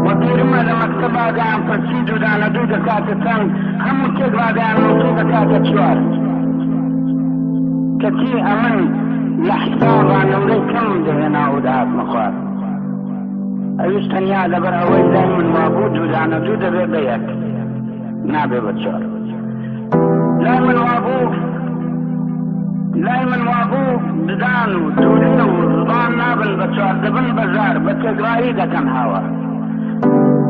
وە بیرمە لە مەکتەبا دەیان پرسی دوودانە دوو دەکاتە چەند هەموو تێکڕا دەیان وت دەکاتە چوار کەچی ئەمن لە حسابا نمرەی کەمم دەهێنا و دەهاتمە خوار ئەویش تەنیا لەبەر ئەوەی لای من وابوو دوودانە دوو دەبێ بە یەک نابێ بە چوار لای من وابوو لای من وابوو ددان و دوولێ و زبان نابن بە چوار دەبن بە زار بە تێکڕایی دەکەن هاوار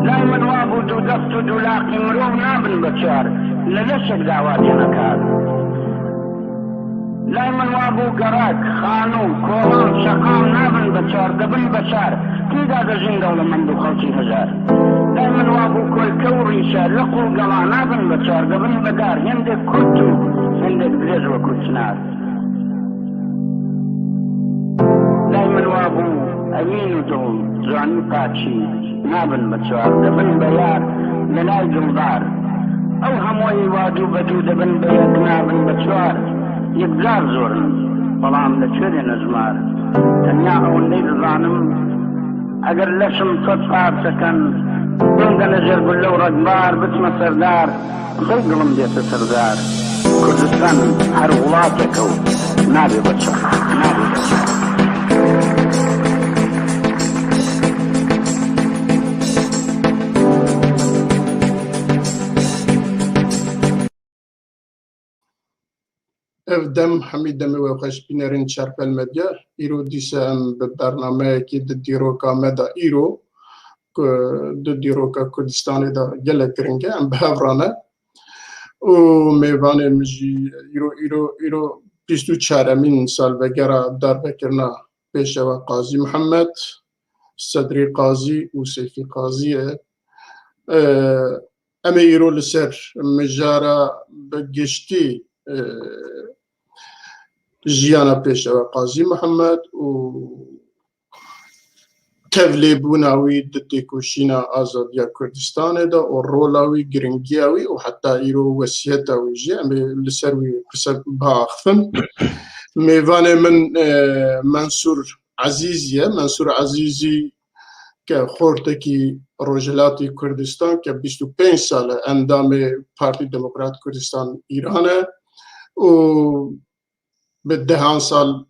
لای من وابوو دوو دەست و دوو لاقی مرۆڤ نابن بە چوار لە لەشێکدا وا تێنەکات لای من وابوو گەڕەک، خانوو، کۆڵان، شەقام نابن بە چوار دەبن بە شار، تێیدا دەژین دەوڵەمەند و خەڵکی هەژار. لای من وابوو کۆلکە و ڕیشە، لق و گەڵا نابن بە چوار دەبن بە دار، هێندێک کورت و هێندێک درێژ وەکوو چنار. لای من وابوو ئەوین و دڵ، جوانی و پاکی نابن بە چوار دەبن بە یار لە لای دڵدار. ئەو هەمووەی وا دوو بە دوو دەبن بە یەک نابن بە چوار یەکجار زۆرن بەڵام لە کوێ دێنە ژمار تەنیا ئەوەندەی دەزانم ئەگەر لەشم سەد پارچە کەن بمدەنە ژێر گوللە و ڕەگبار بچمە سەردار خۆی دڵم دێتە سەردار کوردستان هەر وڵاتێکە و نابێ بە چوار نابێ بە چوار. Ev dem hemî demê we xweş bînerên Çerpel Medya. Îro dîsa em bi bernameyekî di dîroka me de îro ku di dîroka Kurdistanê de gelek giring e em bi hev re ne û mêvanê min jî îro îro îro 24emîn salvegera darvekirina Pêşewa Qazî Mihemed, Sedrî Qazî û Seyfî Qazî ye. Em ê îro li ser mijara bi giştî jiyana Pêşewa Qazî Mihemed û tevlêbûna wî di têkoşîna azadiya Kurdistanê de û rola wî, giringiya wî û heta îro wesiyeta wî jî em ê li ser wî qise biaxivin. Mêvanê min Mensûr Ezîzî ye. Mensûr Ezîzî ke xortekî Rojhilatî Kurdistan ke 25 sal e endamê Partî Demokrat Kurdistan Îran e û bi dehan sal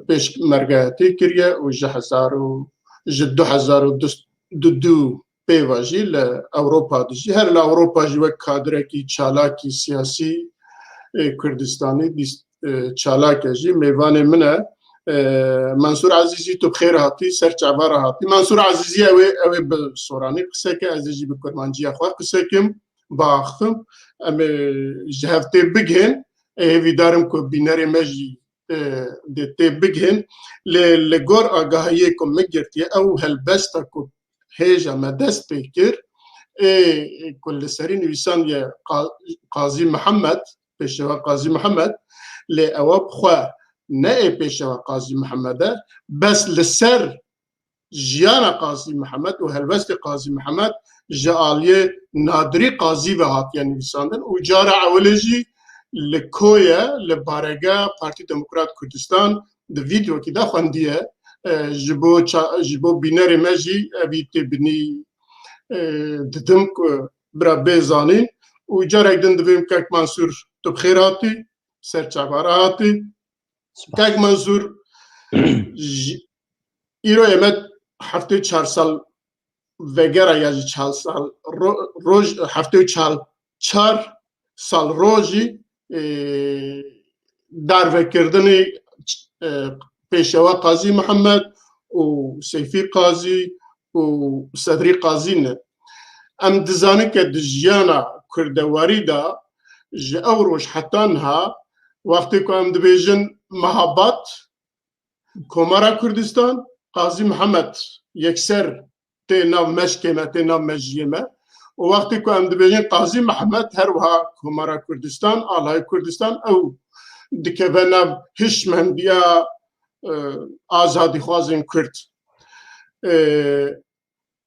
pêşmergayetî kiriye û ji hezar û ji 2022 pêva jî li Ewropa dijî. Her li Ewropa jî wek kadirekî çalakî siyasî Kurdistanî çalak e jî mêvanê min e. Mensûr Ezîzî tu bi xêr hatî ser çava re hatî. Mensûr Ezîzî ew ê ew ê bi soranî qise ke ez ê jî bi kurmanciya xwe qise kim biaxivim. Em ê ji hev tê bigihên. Hêvîdar im ku bînerê me jî dê tê bigihên. Lê li gor agahiyê ku min girtiye ew helbesta ku hêja me dest pê kir ê ku li serî nivîsandiye Qazî Mihemed, Pêşewa Qazî Mihemed, lê ewa bi xwe ne ê Pêşewa Qazî Mihemed e, bes li ser jiyana Qazî Mihemed û helwestê Qazî Mihemed ji aliyê Nadirî Qazî ve hatiye nivîsandin û cara ewilê jî li Koye li barega Partî Demokrat Kurdistan di vîdeokî de xwendiye ji bo ji bo bînerê me jî evî têbinî didim ku bira bê zanîn û carek din divêm kek Mansûr tu bi xêr hatî ser çavara hatî kek Mansûr îro ême 74 sal vegera ya jî çal sal roj 74 çar sal rojî darvekirdinê Pêşewa Qazî Mihemed û Seyfî Qazî û Sedrî Qazî ne. Em dizanin ke di jiyana kurdewarî de ji ew roj heta niha wextê ku em dibêjin Mehabat, Komara Kurdistan, Qazî Mihemed yekser tê nav meşkê me, tê nav mejiyê me û wextê ku em dibêjin Qazî Mihemed her wiha Komara Kurdistan, Alay Kurdistan ew dikeve nav hişmendiya azadîxwazên Kurd.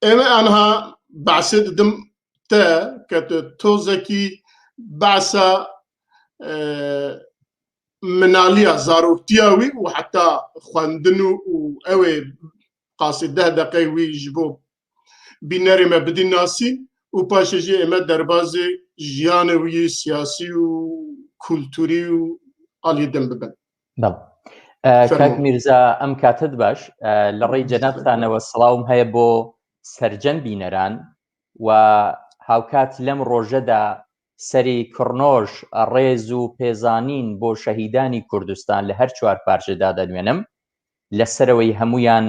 Ême anha behsê didim te ke tu tozekî behsa minaliya zaroktiya wî û heta xwendin û ew ê qasî deh deqeyê wî ji bo bînerê me bidî nasîn û paşê jî ême derbazê jiyanê wî yê siyasî û kulturî û aliyê din bibin. بەڵێ. کاک میرزا ئەم کاتت باش لە ڕێی جەنابتانەوە سڵاوم هەیە بۆ سەرجەم بینەران و هاوکات لەم ڕۆژەدا سەری کڕنۆش ڕێز و پێزانین بۆ شەهیدانی کوردستان لە هەر چوار پارچەدا دەنوێنم لە سەرەوەی هەمویان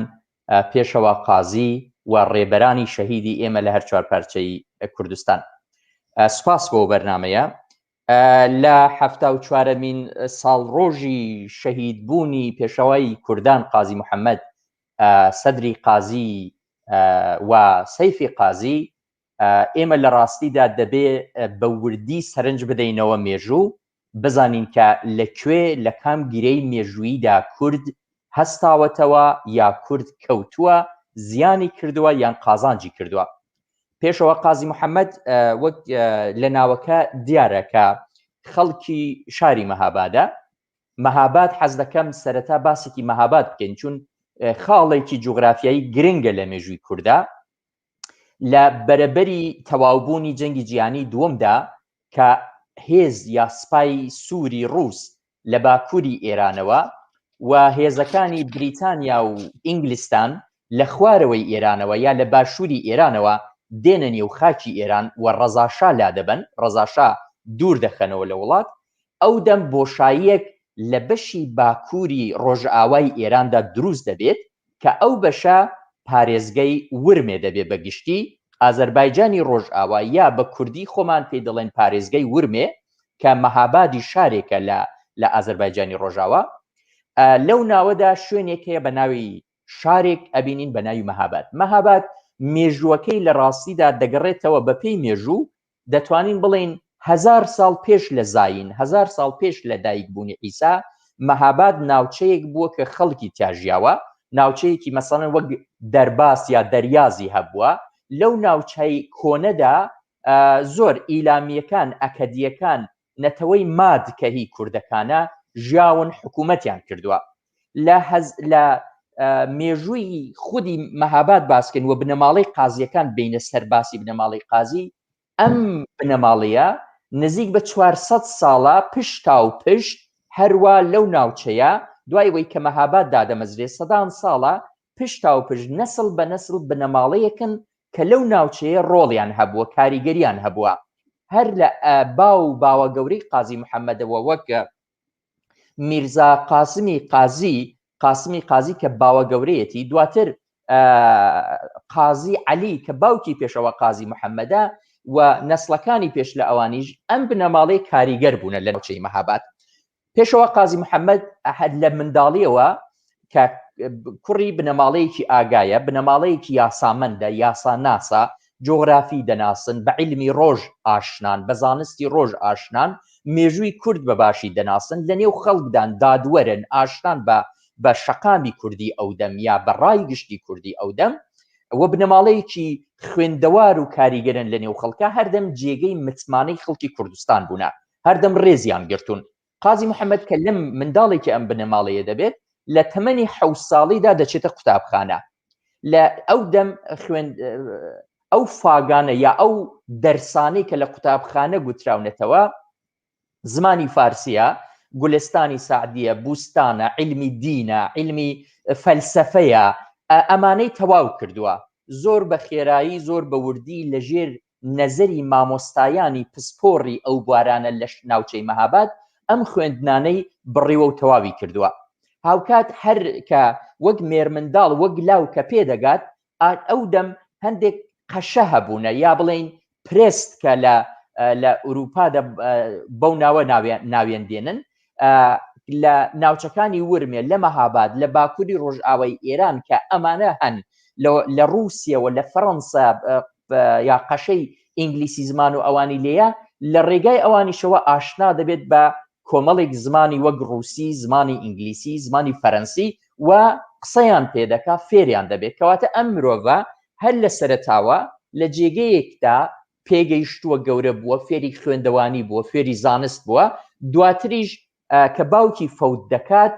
پێشەوا قازی و ڕێبەرانی شەهیدی ئێمە لە هەر چوار پارچەی کوردستان سوپاس بۆ بەرنمەیە لە حەفتا و چوارەمین ساڵڕۆژی شەهید بوونی پێشەوای کوردان قازی محەممەد سەدری قازی و سەیفی قازی ئێمە لە ڕاستیدا دەبێ بە وردی سەرنج بدەینەوە مێژوو بزانین کە لە کوێ لە کام گرێی مێژووییدا کورد هەستاوەتەوە یا کورد کەوتووە زیانی کردووە یان قازانجی کردووە پێشەوە قازی محەممەد وەک لە ناوەکە دیارە کە خەڵکی شاری مەهابادە مەهاباد حەز دەکەم سەرەتا باسێکی مەهاباد بکەین چون خاڵێکی جوگرافیایی گرنگە لە مێژووی کووردا لە بەرەبەری تەواوبوونی جەنگی جیهانی دووەمدا کە هێز یا سپای سووری ڕووس لە باکووری ئێرانەوە و هێزەکانی بریتانیا و ئینگلستان لە خوارەوەی ئێرانەوە یا لە باشووری ئێرانەوە دێنە نێو خاکی ئێران و ڕەزاشا لادەبەن، ڕەزاشا دوور دەخەنەوە لە وڵات، ئەو دەم بۆشاییەک لە بەشی باکووری ڕۆژئاوای ئێراندا دروست دەبێت کە ئەو بەشە پارێزگەی ورمێ دەبێ بە گشتی، ئازەربایجانی ڕۆژئاوا یا بە کوردی خۆمان پێی دەڵێن پارێزگەی ورمێ کە مەهابادی شارێکە لە لە ئازەربایجانی ڕۆژاوا. لەو ناوەدا شوێنێک هەیە بە ناوی شارێک ئەبینین بە ناوی مەهاباد. مەهاباد مێژووەکەی لە ڕاستیدا دەگەڕێتەوە بە پێی مێژوو دەتوانین بڵێین هەزار ساڵ پێش لە زایین، هەزار ساڵ پێش لە دایک بوونی عیسا، مەهاباد ناوچەیەک بووە کە خەڵکی تیا ژیاوە، ناوچەیەکی مەسەڵەن وەک دەرباس یا دەریازی هەبووە، لەو ناوچەی کۆنەدا زۆر ئیلامییەکان، ئەکەدییەکان، نەتەوەی ماد کە هی کوردەکانە ژیاون حکوومەتیان کردووە. لە هەز لە مێژووی خودی مەهاباد باسکەین و بنەماڵەی قازیەکان بینە سەر باسی بنەماڵەی قازی ئەم بنەماڵەیە نزیک بە 400 ساڵە پشتا و پشت هەروە لەو ناوچەیە دوای وەی کە مەهاباد دادەمەزرێ سەدان ساڵە پشتا و پشت نەسڵ بە نەسڵ بنەماڵەیەکن کە لەو ناوچەیە ڕۆڵیان هەبووە کاریگەریان هەبووە هەر لە باو باوە گەورەی قازی محەممەدەوە وەک میرزا قاسمی قازی قاسمی قازی کە باوە گەورەیەتی دواتر قازی عەلی کە باوکی پێشەوە قازی محەممەدە و نەسلەکانی پێش لە ئەوانیش ئەم بنەماڵەی کاریگەر بوونە لە ناوچەی مەهاباد پێشەوە قازی محەممەد هەر لە منداڵیەوە کە کوڕی بنەماڵەیەکی ئاگایە، بنەماڵەیەکی یاسامەندە، یاساناسە، جوغرافی دەناسن، بە عیلمی ڕۆژ ئاشنان، بە زانستی ڕۆژ ئاشنان، مێژووی کورد بە باشی دەناسن، لە نێو خەڵکدان، دادوەرن، ئاشنان بە بە شەقامی کوردی ئەودەم یا بە ڕای گشتی کوردی ئەودەم و بنەماڵەیەکی خوێندەوار و کاریگەرن لە نێو خەڵکا، هەردەم جێگەی متمانەی خەڵکی کوردستان بوونە. هەردەم ڕێزیان گرتوون. قازی محەممەد کە لەم منداڵێکی ئەم بنەماڵەیە دەبێت لە تەمەنی حەوت ساڵیدا دەچێتە قوتابخانە. لە ئەو دەم خوێن ئەو فاگانە یا ئەو دەرسانەی کە لە قوتابخانە گوتراونەتەوە زمانی فارسیە، گولستانی سەعدیە، بوستانە، عیلمی دینە، عیلمی فەلسەفەیە، ئەمانەی تەواو کردووە. زۆر بە خێرایی، زۆر بە وردی لە ژێر نەزەری مامۆستایانی پسپۆڕی ئەو بوارانە لە ناوچەی مەهاباد ئەم خوێندنانەی بڕیوە و تەواوی کردووە. هاوکات هەر کە وەک مێرمنداڵ، وەک لاو کە پێدەگات، ئەو دەم هەندێک قەشە هەبوونە یا بڵێین پرێست کە لە لە ئوروپادا بەو ناوە ناوێن دێنن لە ناوچەکانی ورمێ لە مەهاباد لە باکووری ڕۆژئاوای ئێران کە ئەمانە هەن لە ڕووسیەوە لە فەڕەنسا یا قەشەی ئینگلیسی زمان و ئەوانی لێیە لە ڕێگای ئەوانیشەوە ئاشنا دەبێت بە کۆمەڵێک زمانی وەک ڕووسی، زمانی ئینگلیسی، زمانی فەرەنسی و قسەیان پێ دەکا، فێریان دەبێت. کەواتە ئەم مرۆڤە هەر لە سەرەتاوە لە جێگەیەکدا پێگەیشتووە، گەورە بووە، فێری خوێندەوانی بووە، فێری زانست بووە، دواتریش کە باوکی فەوت دەکات،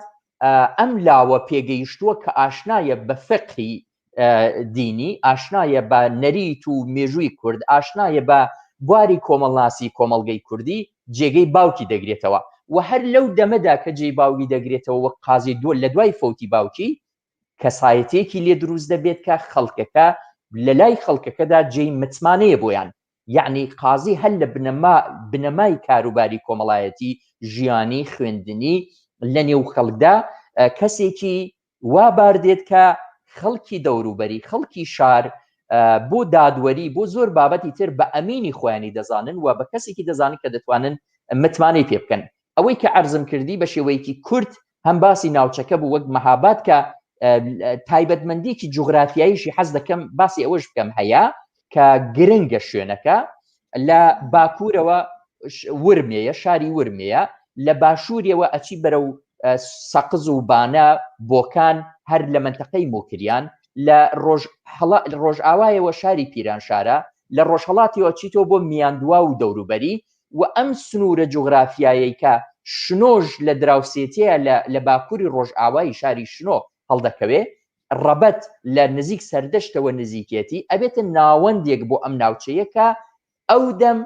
ئەم لاوە پێگەیشتووە کە ئاشنایە بە فقهی دینی، ئاشنایە بە نەریت و مێژووی کورد، ئاشنایە بە بواری کۆمەڵناسی کۆمەڵگەی کوردی، جێگەی باوکی دەگرێتەوە و هەر لەو دەمەدا کە جێی باوکی دەگرێتەوە وەک قازی دووە لە دوای فەوتی باوکی کەسایەتیەکی لێ دروست دەبێت کە خەڵکەکە لە لای خەڵکەکەدا جێی متمانەیە بۆیان یەعنی قازی هەر لە بنەما بنەمای کاروباری کۆمەڵایەتی ژیانی خوێندنی لە نێو خەڵکدا کەسێکی وا بار دێت کە خەڵکی دەوروبەری، خەڵکی شار بۆ دادوەری، بۆ زۆر بابەتی تر بە ئەمینی خۆیانی دەزانن و بە کەسێکی دەزانن کە دەتوانن متمانەی پێ بکەن. ئەوەی کە عەرزم کردی بە شێوەیەکی کورت هەم باسی ناوچەکە بوو وەک مەهاباد کە تایبەتمەندیکی جوغرافیاییشی حەز دەکەم باسی ئەوەش بکەم هەیە کە گرنگە شوێنەکە لە باکوورەوە ورمێیە شاری ورمێیە لە باشووریەوە ئەچی بەرەو سەقز و بانە بۆکان هەر لە منتەقەی مۆکریان لە ڕۆژئاوایەوە شاری پیرانشارە لە ڕۆژهڵاتیەوە چیتۆ بۆ میاندوا و دەوروبەری و ئەم سنوورە جوغرافیایەی کە شنۆژ لە دراوسێتەیە لە باکووری ڕۆژئاوای شاری شنۆ هەڵدەکەوێ ڕەبەت لە نزیک سەردەشتەوە نزیکێتی ئەبێتە ناوەندێک بۆ ئەم ناوچەیە کە ئەو دەم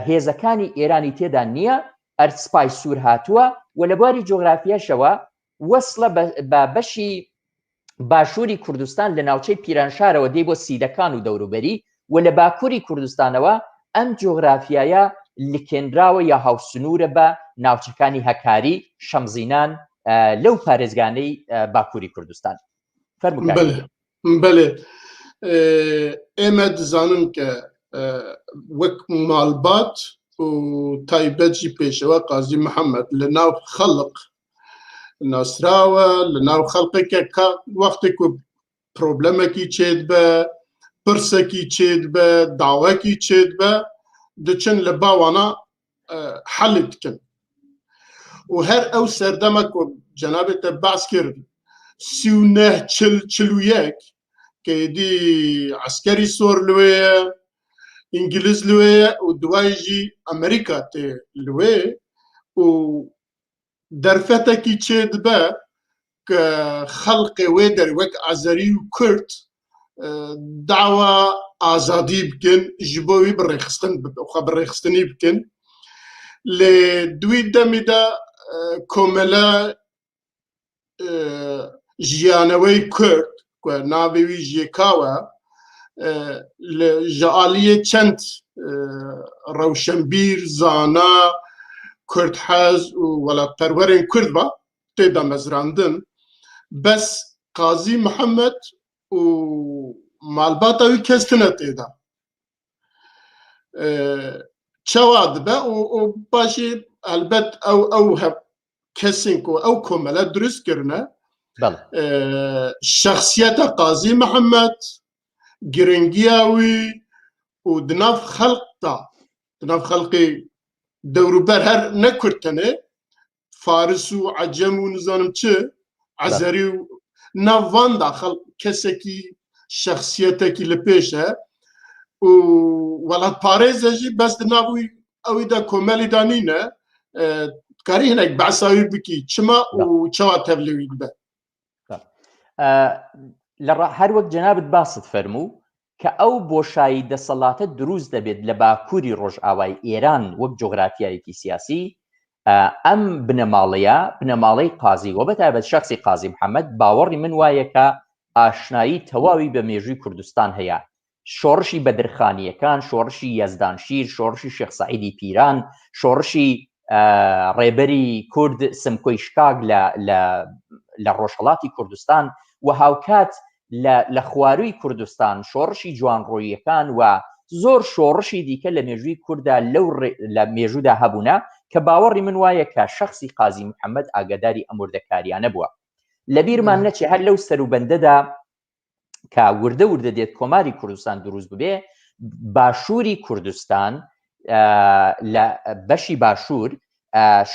هێزەکانی ئێرانی تێدا نییە ئەرسپای سوور هاتووە و لە بواری جۆگرافیاشەوە وەسڵە بە بەشی باشووری کوردستان لە ناوچەی پیرانشارەوە دێ بۆ سیدەکان و دەوروبەری و لە باکووری کوردستانەوە ئەم جۆگرافیایە لکێنراوە یا هاوسنوورە بە ناوچەکانی هەکاری، شەمزینان لەو پارێزگانەی باکووری کوردستان. فەرموو کاک. بەلێ بەلێ ئێمە دزانن کە وەک مالبات و تایبەت ژی پێشەوە قازی محەممەد لە ناو خەڵق ناسراوە لە ناو خەڵقێکە کە وەختێک و پرۆبلەمەکی چێت بە پرسەکی چێت بە داوەکی چێت بە دچن لە باوانە حەلی بکەن و هەر ئەو سەردەمە کۆ جەنابێتە باس کرد 39 چل 41 کە ئیدی عسکەری سۆر لوێیە ئینگلیز لوێیە و دوایژی ئەمریکا تێ لوێ و دەرفەتەکی چێ دبە کە خەڵقێ وێ دەر وەک ئازەری و کورد داوا ئازادی بکەن ji بۆ wî birêxistin xwe birêxistinî bikin lê di wî demê de komele jiyanewey Kurd ku navê wî jêkawe ji aliyê çend rewşenbîr, zana, kurdhez û welatperwerên Kurd ve tê damezrandin. Bes Qazî Mihemed û malbata wî kes tune tê de. Çawa dibe û paşê elbet ew ew kesên ku ew komele dirust kirine şexsiyeta Qazî Mihemed giringiya wî û di nav xelq da di nav xelqê dewrûber her ne Kurd tenê Faris û Ecem û nizanim çi Ezerî û nav van da xelq kesekî şexsiyetekî li pêş e û welatparêz e jî bes di nav wî. ئەویدا کۆمەلیدا نینە کاری هەنێک بەساوی بکی چما و چاوا تەڤلوی بە لە هەر وەک جەنابت باست فەرموو کە ئەو بۆشایی دەسەڵاتە دروست دەبێت لە باکووری ڕۆژئاوای ئێران وەک جۆغرافیایەکی سیاسی ئەم بنەماڵەیە بنەماڵەی قازی و بەتایبەت شخصی قازی محەممەد باوەڕی من وایە کە ئاشنایی تەواوی بە مێژووی کوردستان هەیە شۆڕشی بەدرخانییەکان، شۆڕشی یەزدانشیر، شۆڕشی شێخ سەعیدی پیران، شۆڕشی ڕێبەری کورد سمکۆی شکاک لە ڕۆژهڵاتی کوردستان و هاوکات لە خواروی کوردستان شۆڕشی جوانڕۆییەکان و زۆر شۆڕشی دیکە لە مێژووی کووردا لەو لە مێژوودا هەبوونە کە باوەڕی من وایە کە شخصی قازی محەممەد ئاگاداری ئەم وردەکاریانە بووە لەبیرمان نەچێ هەر لەو سەروبەندەدا کە وردە وردە دێت کۆماری کوردستان دروست ببێ باشووری کوردستان لە بەشی باشوور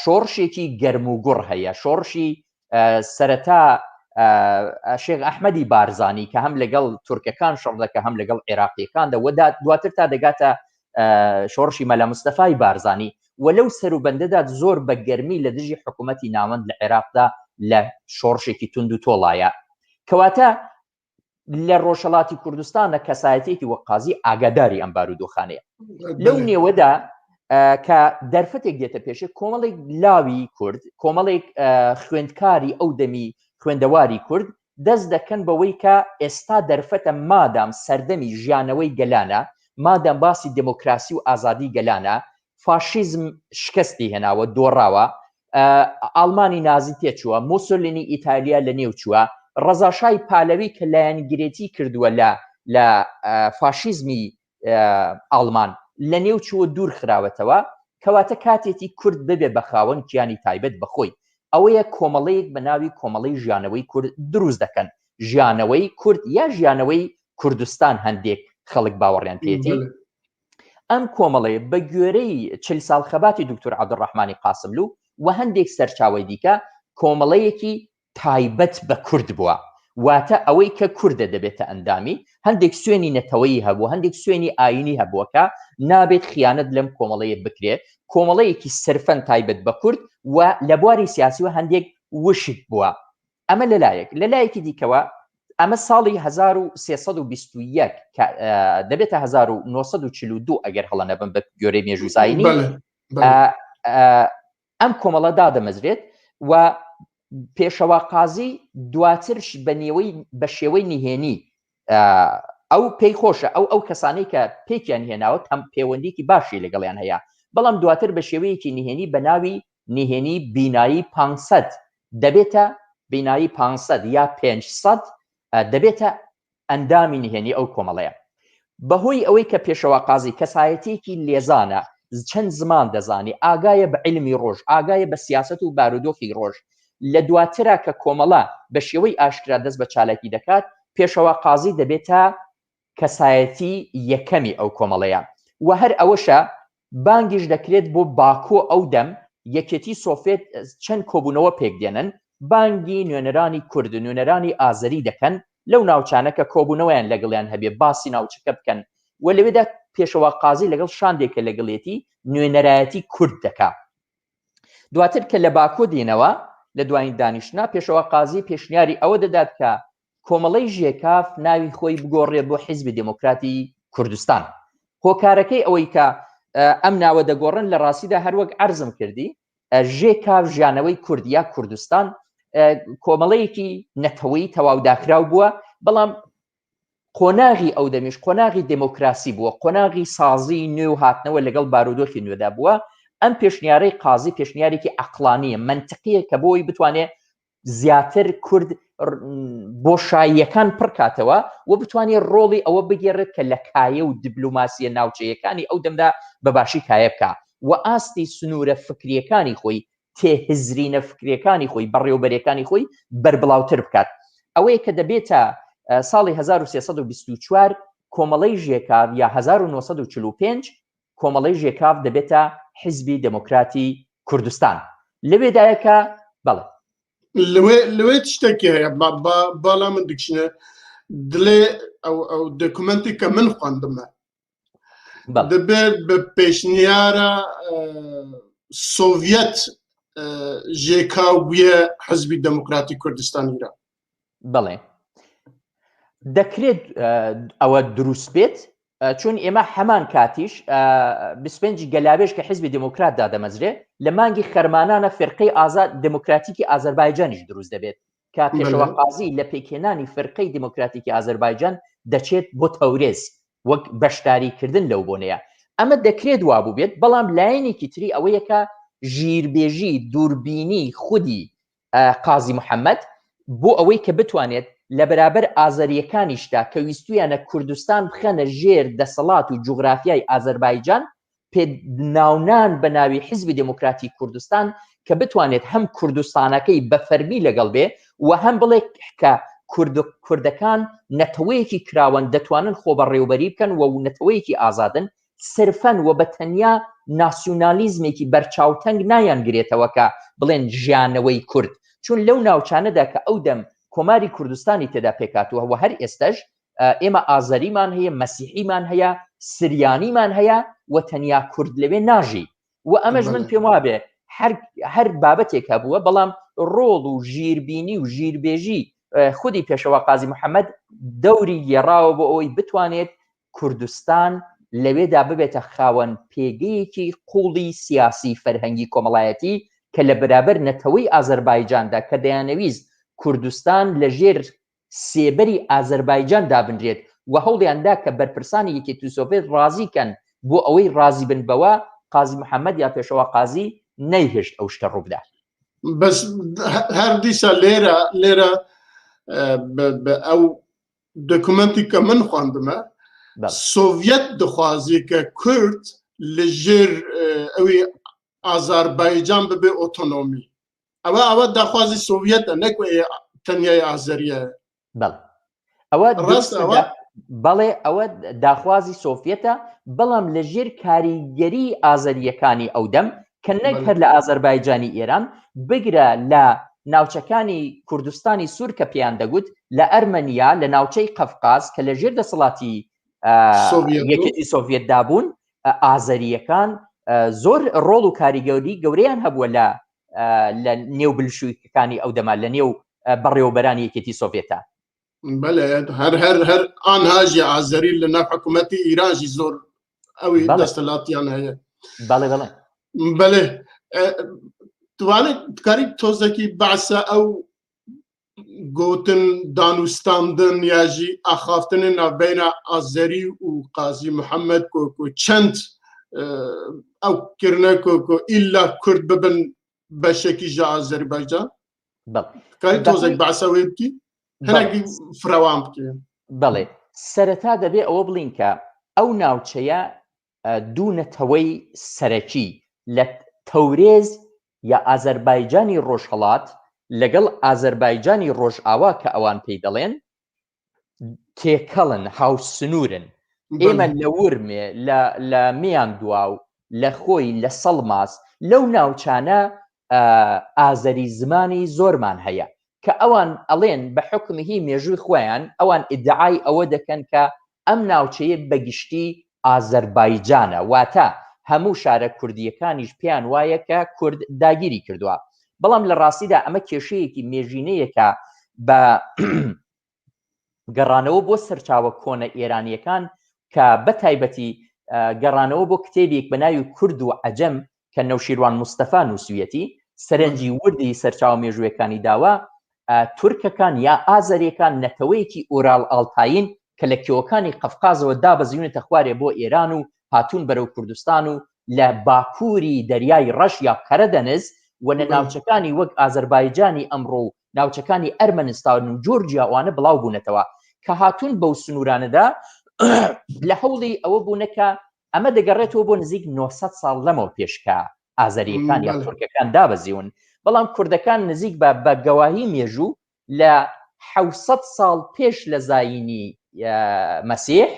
شۆڕشێکی گەرم و گوڕ هەیە شۆڕشی سەرەتا شێخ ئەحمەدی بارزانی کە هەم لەگەڵ تورکەکان شەڕ دەکە هەم لەگەڵ عێراقیەکاندا وەدا دواتر تا دەگاتە شۆڕشی مەلا مستەفای بارزانی و لەو سەروبەندەدا زۆر بە گەرمی لە دژی حکوومەتی ناوەند لە عێراقدا لە شۆڕشێکی تونند و تۆڵایە کەواتە لە ڕۆژهڵاتی کوردستانە کەسایەتێکی وەک قازی ئاگاداری ئەم بارودۆخانەیە لەو نێوەدا کە دەرفەتێک دێتە پێشێ کۆمەڵێک لاوی کورد کۆمەڵێک خوێندکاری ئەو دەمی خوێندەواری کورد دەست دەکەن بەوەی کە ئێستا دەرفەتە مادام سەردەمی ژیانەوەی گەلانە، مادام باسی دێمۆکراسی و ئازادی گەلانە، فاشیزم شکستی هێناوە، دۆڕاوە، ئاڵمانی نازی تێچووە، مۆسۆلینی ئیتالیا لە نێو چووە، ڕەزاشای پالەوی کە لایەنگرێتی کردووە لە لە فاشیزمی ئاڵمان لە نێو چووە دوور خراوەتەوە، کەواتە کاتێتی کورد ببێ بە خاوەن کیانی تایبەت بە خۆی. ئەوەیە کۆمەڵەیەک بە ناوی کۆمەڵەی ژیانەوەی کورد دروست دەکەن. ژیانەوەی کورد یا ژیانەوەی کوردستان هەندێک خەڵک باوەڕیان پێیەتی. ئەم کۆمەڵەیە بە گوێرەی چل ساڵ خەباتی دکتۆر عەبدولڕەحمانی قاسملوو و هەندێک سەرچاوەی دیکە کۆمەڵەیەکی تایبەت بە کورد بووە، واتە ئەوەی کە کوردە دەبێتە ئەندامی، هەندێک سوێنی نەتەوەیی هەبوو، هەندێک سوێنی ئایینی هەبووە کە نابێت خیانەت لەم کۆمەڵەیە بکرێت، کۆمەڵەیەکی سرفەن تایبەت بە کورد و لە بواری سیاسیوە هەندێک وشک بووە. ئەمە لەلایەک، لەلایەکی دیکەوە ئەمە ساڵی 1321 کە دەبێتە 1942 ئەگەر هەڵە نەبم بە گوێرەی مێژووی زایینی ئەم کۆمەڵە دادەمەزرێت و پێشەوا قازی دواترش بە نێوەی بە شێوەی نهێنی ئەو پێی خۆشە ئەو ئەو کەسانەی کە پێکیان هێناوە تەم پەیوەندیکی باشی لەگەڵیان هەیە بەڵام دواتر بە شێوەیەکی نهێنی بە ناوی نهێنی بینایی 500 دەبێتە بینایی 500 یا 500 دەبێتە ئەندامی نهێنی ئەو کۆمەڵەیە. بەهۆی ئەوەی کە پێشەوا قازی کەسایەتیەکی لێزانە، چەند زمان دەزانی، ئاگایە بە عیلمی ڕۆژ، ئاگایە بە سیاسەت و بارودۆخی ڕۆژ، لە دواترا کە کۆمەڵە بە شێوەی ئاشکرا دەست بە چالاکی دەکات، پێشەوا قازی دەبێتە کەسایەتی یەکەمی ئەو کۆمەڵەیە و هەر ئەوەشە بانگیش دەکرێت بۆ باکۆ ئەو دەم یەکێتی سۆفێت چەند کۆبوونەوە پێک دێنن بانگی نوێنەرانی کورد نوێنەرانی ئازەری دەکەن لەو ناوچانە کە کۆبوونەوەیان لەگەڵیان هەبێ باسی ناوچەکە بکەن و لەوێدا پێشەوا قازی لەگەڵ شاندێک کە لەگەڵێتی نوێنەرایەتی کورد دەکا دواتر کە لە باکۆ دێنەوە لە دوایین دانیشتنا پێشەوا قازی پێشنیاری ئەوە دەدات کە کۆمەڵەی ژێکاف ناوی خۆی بگۆڕێ بۆ حیزبی دێمۆکراتی کوردستان. هۆکارەکەی ئەوەی کە ئەم ناوە دەگۆڕن لە ڕاستیدا هەروەک عەرزم کردی ژێکاف ژیانەوەی کورد یا کوردستان کۆمەڵەیەکی نەتەوەی تەواو داخراو بووە بەڵام قۆناغی ئەو دەمیش قۆناغی دێمۆکراسی بووە قۆناغی سازی نوێ و هاتنەوە لەگەڵ بارودۆخی نوێدا بووە ئەم پێشنیارەی قازی پێشنیارێکی عەقڵانیە مەنتقیە کە بۆی بتوانێت زیاتر کورد بۆشاییەکان پڕکاتەوە و بتوانێت ڕۆڵی ئەوە بگێڕێت کە لە کایە و دیبلۆماسیە ناوچەیەکانی ئەو دەمدا بە باشی کایە بکا و ئاستی سنوورە فکریەکانی خۆی تێهزرینە فکریەکانی خۆی بەڕێوبەرەکانی خۆی بەربڵاوتر بکات ئەوەیە کە دەبێتە ساڵی 1324 کۆمەڵەی ژێکاف یا 1945 کۆمەڵەی ژێکاف دەبێتە حیزبی دێمۆکراتی کوردستان لەوێدایە کە بەڵێ. لەوێ لەوێ شتێکی هەیە بالا من دکشنە دلێ ئەو ئەو دۆکومنتی کە من خوێندمە. دەبێت بە پێشنیارە سۆڤەت ژێکاو بووە حزبی دەموکراتی کوردستان ئیران. بەڵێ دەکرێت ئەوە دروست بێت چون ئێمە هەمان کاتیش 25 گەلاوێژ کە حزبی دموکرات دادەمەزرێ لە مانگی خەرمانانە فرقەی ئازاد دموکراتیکی ئازەربایجانیش دروست دەبێت کە پێشەوا قازی لە پێکهێنانی فرقەی دموکراتیکی ئازەربایجان دەچێت بۆ تەورێز وەک بەشداریکردن لەو بۆنەیە. ئەمە دەکرێت وابووبێت، بەڵام لایەنێکی تری ئەوەیە کە ژیربێژی، دووربینی خودی قازی محەمەد بۆ ئەوەی کە بتوانێت لە بەرابەر ئازەرییەکانیشدا کە ویستویانە کوردستان بخەنە ژێر دەسەڵات و جوغرافیای ئازەربایجان، پێ ناونان بە ناوی حیزبی دێموکراتی کوردستان کە بتوانێت هەم کوردستانەکەی بە فەرمی لەگەڵ بێ و هەم بڵێ کە کورد کوردەکان نەتەوەیەکی کراوەن دەتوانن خۆبەڕێوبەری بکەن و نەتەوەیەکی ئازادن سرفەن و بە تەنیا ناسیونالیزمێکی بەرچاوتەنگ نایان گرێتەوە کە بڵێن ژیانەوەی کورد چون لەو ناوچانەدا کە ئەو دەم کۆماری کوردستانی تێدا پێکاتوە و هەر ئێستش ئێمە ئازەریمان هەیە مەسیحیمان هەیە سریانیمان هەیە و تەنیا کورد لەوێ ناژی و ئەمەش من پێم وابێ هەر هەر بابەتێک هەبووە بەڵام ڕۆڵ و ژیربینی و ژیربێژی خودی پێشەوە قازی محەممەد دەوری گێڕاوە بۆ ئەوەی بتوانێت کوردستان لەوێدا ببێتە خاوەن پێگەیەکی قوڵی سیاسی فەرهەنگی کۆمەڵایەتی کە لە بەرابەر نەتەوەی ئازەربایجاندا کە دەیانەویست کوردستان لەژێر سێبەری ئازەربایجان دابنرێت و هەوڵیان دا کە بەرپرسانی یەکێتی سۆڤێت ڕازی کەن بۆ ئەوەی ڕازی بن بەوە، قازی محەمەد یا پێشەوا قازی نەیهێشت ئەو شتە ڕووبدات. بەس هەر دیسا لێرە لێرە بە ئەو دۆکومنتی کە من خواندمە سۆڤەت دخوازی کە کورد لە ژێر ئەوی ئازاربایجان ببێ ئۆتۆنۆمی ئەوە ئەوە داخوازی سۆڤەتە نەک تەنیای ئازەریە بەڵێ ئەوە ڕاست ئەوە بەڵێ ئەوە داخوازی سۆفیەتە بەڵام لە ژێر کاریگەری ئازەریەکانی ئەو دەم کە نەک هەر لە ئازەربایجانی ئێران بگرە لە ناوچەکانی کوردستانی سوور کە پێیان دەگوت لە ئەرمەنیا لە ناوچەی قەفقاز کە لە ژێر دەسەڵاتی یەکێتی سۆڤیەتدا بوون ئازەریەکان زۆر ڕۆڵ و کاریگەری گەورەیان هەبووە لە لە نێو بلشویکەکانی ئەو دەما لە نێو بەڕێوەبەرانی یەکێتی سۆڤێتە. بەلێ هەر هەر هەر ئانهاژی ئازەری لە ناو حکوومەتی ئیرانژی زۆر ئەوی دەستەلاتیان هەیە. بەڵێ بەڵێ. بەلێ توانێت کاری تۆزەکی بەعسە ئەو گوتن دانوستاندن یاژی ئاخافتن ناوبەینا ئازەری و قازی محەممەد کۆکو چەند ئەو کردە کۆکو ئیلا کورد ببن بەشێکی ژە ئازەربایجان کاری تۆزێک باسەوەی بکی هەنێکی فرەوان بکەین. بەڵێ سەرەتا دەبێ ئەوە بڵین کە ئەو ناوچەیە دوو نەتەوەی سەرەکی لە تەورێز یا ئازەربایجانی ڕۆژهەڵات لەگەڵ ئازەربایجانی ڕۆژئاوا کە ئەوان پێی دەڵێن تێکەڵن هاوسنوورن ئێمە لە ورمێ لە میاندواو لە خۆی لە سەڵماس لەو ناوچانە ئازەری زمانی زۆرمان هەیە کە ئەوان ئەڵێن بە حوکمی مێژووی خۆیان ئەوان ئیدعای ئەوە دەکەن کە ئەم ناوچەیە بە گشتی ئازەربایجانە واتە هەموو شارە کوردییەکانیش پێیان وایە کە کورد داگیری کردووە بەڵام لە ڕاستیدا ئەمە کێشەیەکی مێژینەیەکە بە گەڕانەوە بۆ سەرچاوە کۆنە ئێرانیەکان کە بە تایبەتی گەڕانەوە بۆ کتێبێک بە ناوی کورد و عەجەم کە نەوشیروان مستەفا نووسویەتی سەرنجی وردی سەرچاوە مێژوویەکانی داوە تورکەکان یا ئازەرێکان نەتەوەیەکی ئۆرال ئاڵتاین کە لە کێوەکانی قەفقازەوە دابەزیونەتە خوارێ بۆ ئێران و هاتوون بەرەو کوردستان و لە باکووری دەریای ڕەش یا قەرەدەنز و لە ناوچەکانی وەک ئازەربایجانی ئەمڕۆ و ناوچەکانی ئەرمەنستان و جۆرجیا ئەوانە بڵاو بوونەتەوە کە هاتوون بەو سنوورانەدا لە هەوڵی ئەوە بوونە کە ئەمە دەگەڕێتەوە بۆ نزیک 900 ساڵ لەمەوە پێش کە ئازەریەکان یا تورکەکان دابەزیون بەڵام کوردەکان نزیک بە بە گەواهی مێژوو لە 600 ساڵ پێش لە زایینی مەسیح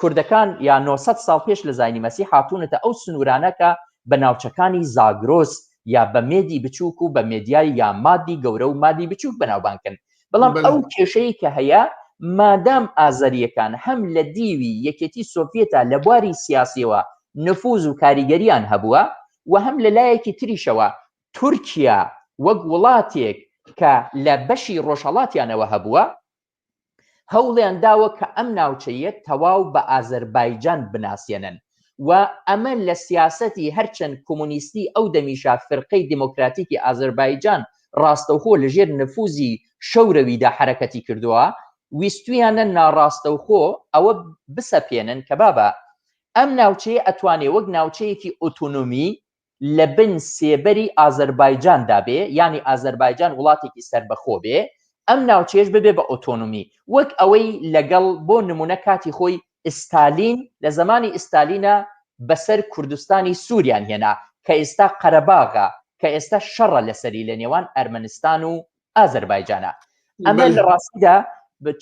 کوردەکان یا 900 ساڵ پێش لە زایینی مەسیح هاتوونەتە ئەو سنوورانە کە بە ناوچەکانی زاگرۆس یا بە مێدی بچووک و بە مێدیای یا مادی گەورە و مادی بچووک بەناوبانکن بەڵام ئەو کێشەی کە هەیە. مادام ئازەرییەکان هەم لە دیوی یەکێتی سۆڤیەتا لە بواری سیاسیەوە نفوز و کاریگەریان هەبووە و هەم لە لایەکی تریشەوە تورکیا وەک وڵاتێک کە لە بەشی ڕۆژهەڵاتیانەوە هەبووە هەوڵیان داوە کە ئەم ناوچەیە تەواو بە ئازەربایجان بناسێنن و ئەمە لە سیاسەتی هەرچەند کۆمۆنیستی ئەو دەمیشا فرقەی دێمۆکراتیکی ئازەربایجان ڕاستەوخۆ لە ژێر نفوزی شەورەویدا حەرەکەتی کردووە، ویستویانە ناڕاستەوخۆ ئەوە بسەپێنن کە بابە ئەم ناوچەیە ئەتوانێ وەک ناوچەیەکی ئۆتۆنۆمی لە بن سێبەری ئازەربایجاندا بێ، یانی ئازەربایجان وڵاتێکی سەربەخۆ بێ، ئەم ناوچەیەش ببێ بە ئۆتۆنۆمی، وەک ئەوەی لەگەڵ بۆ نموونە کاتی خۆی ئیستالین لە زەمانی ئیستالینا بەسەر کوردستانی سووریان هێنا کە ئێستا قەرەباغە کە ئێستا شەڕە لەسەری لە نێوان ئەرمەنستان و ئازەربایجانە. ئەمە لە ڕاستیدا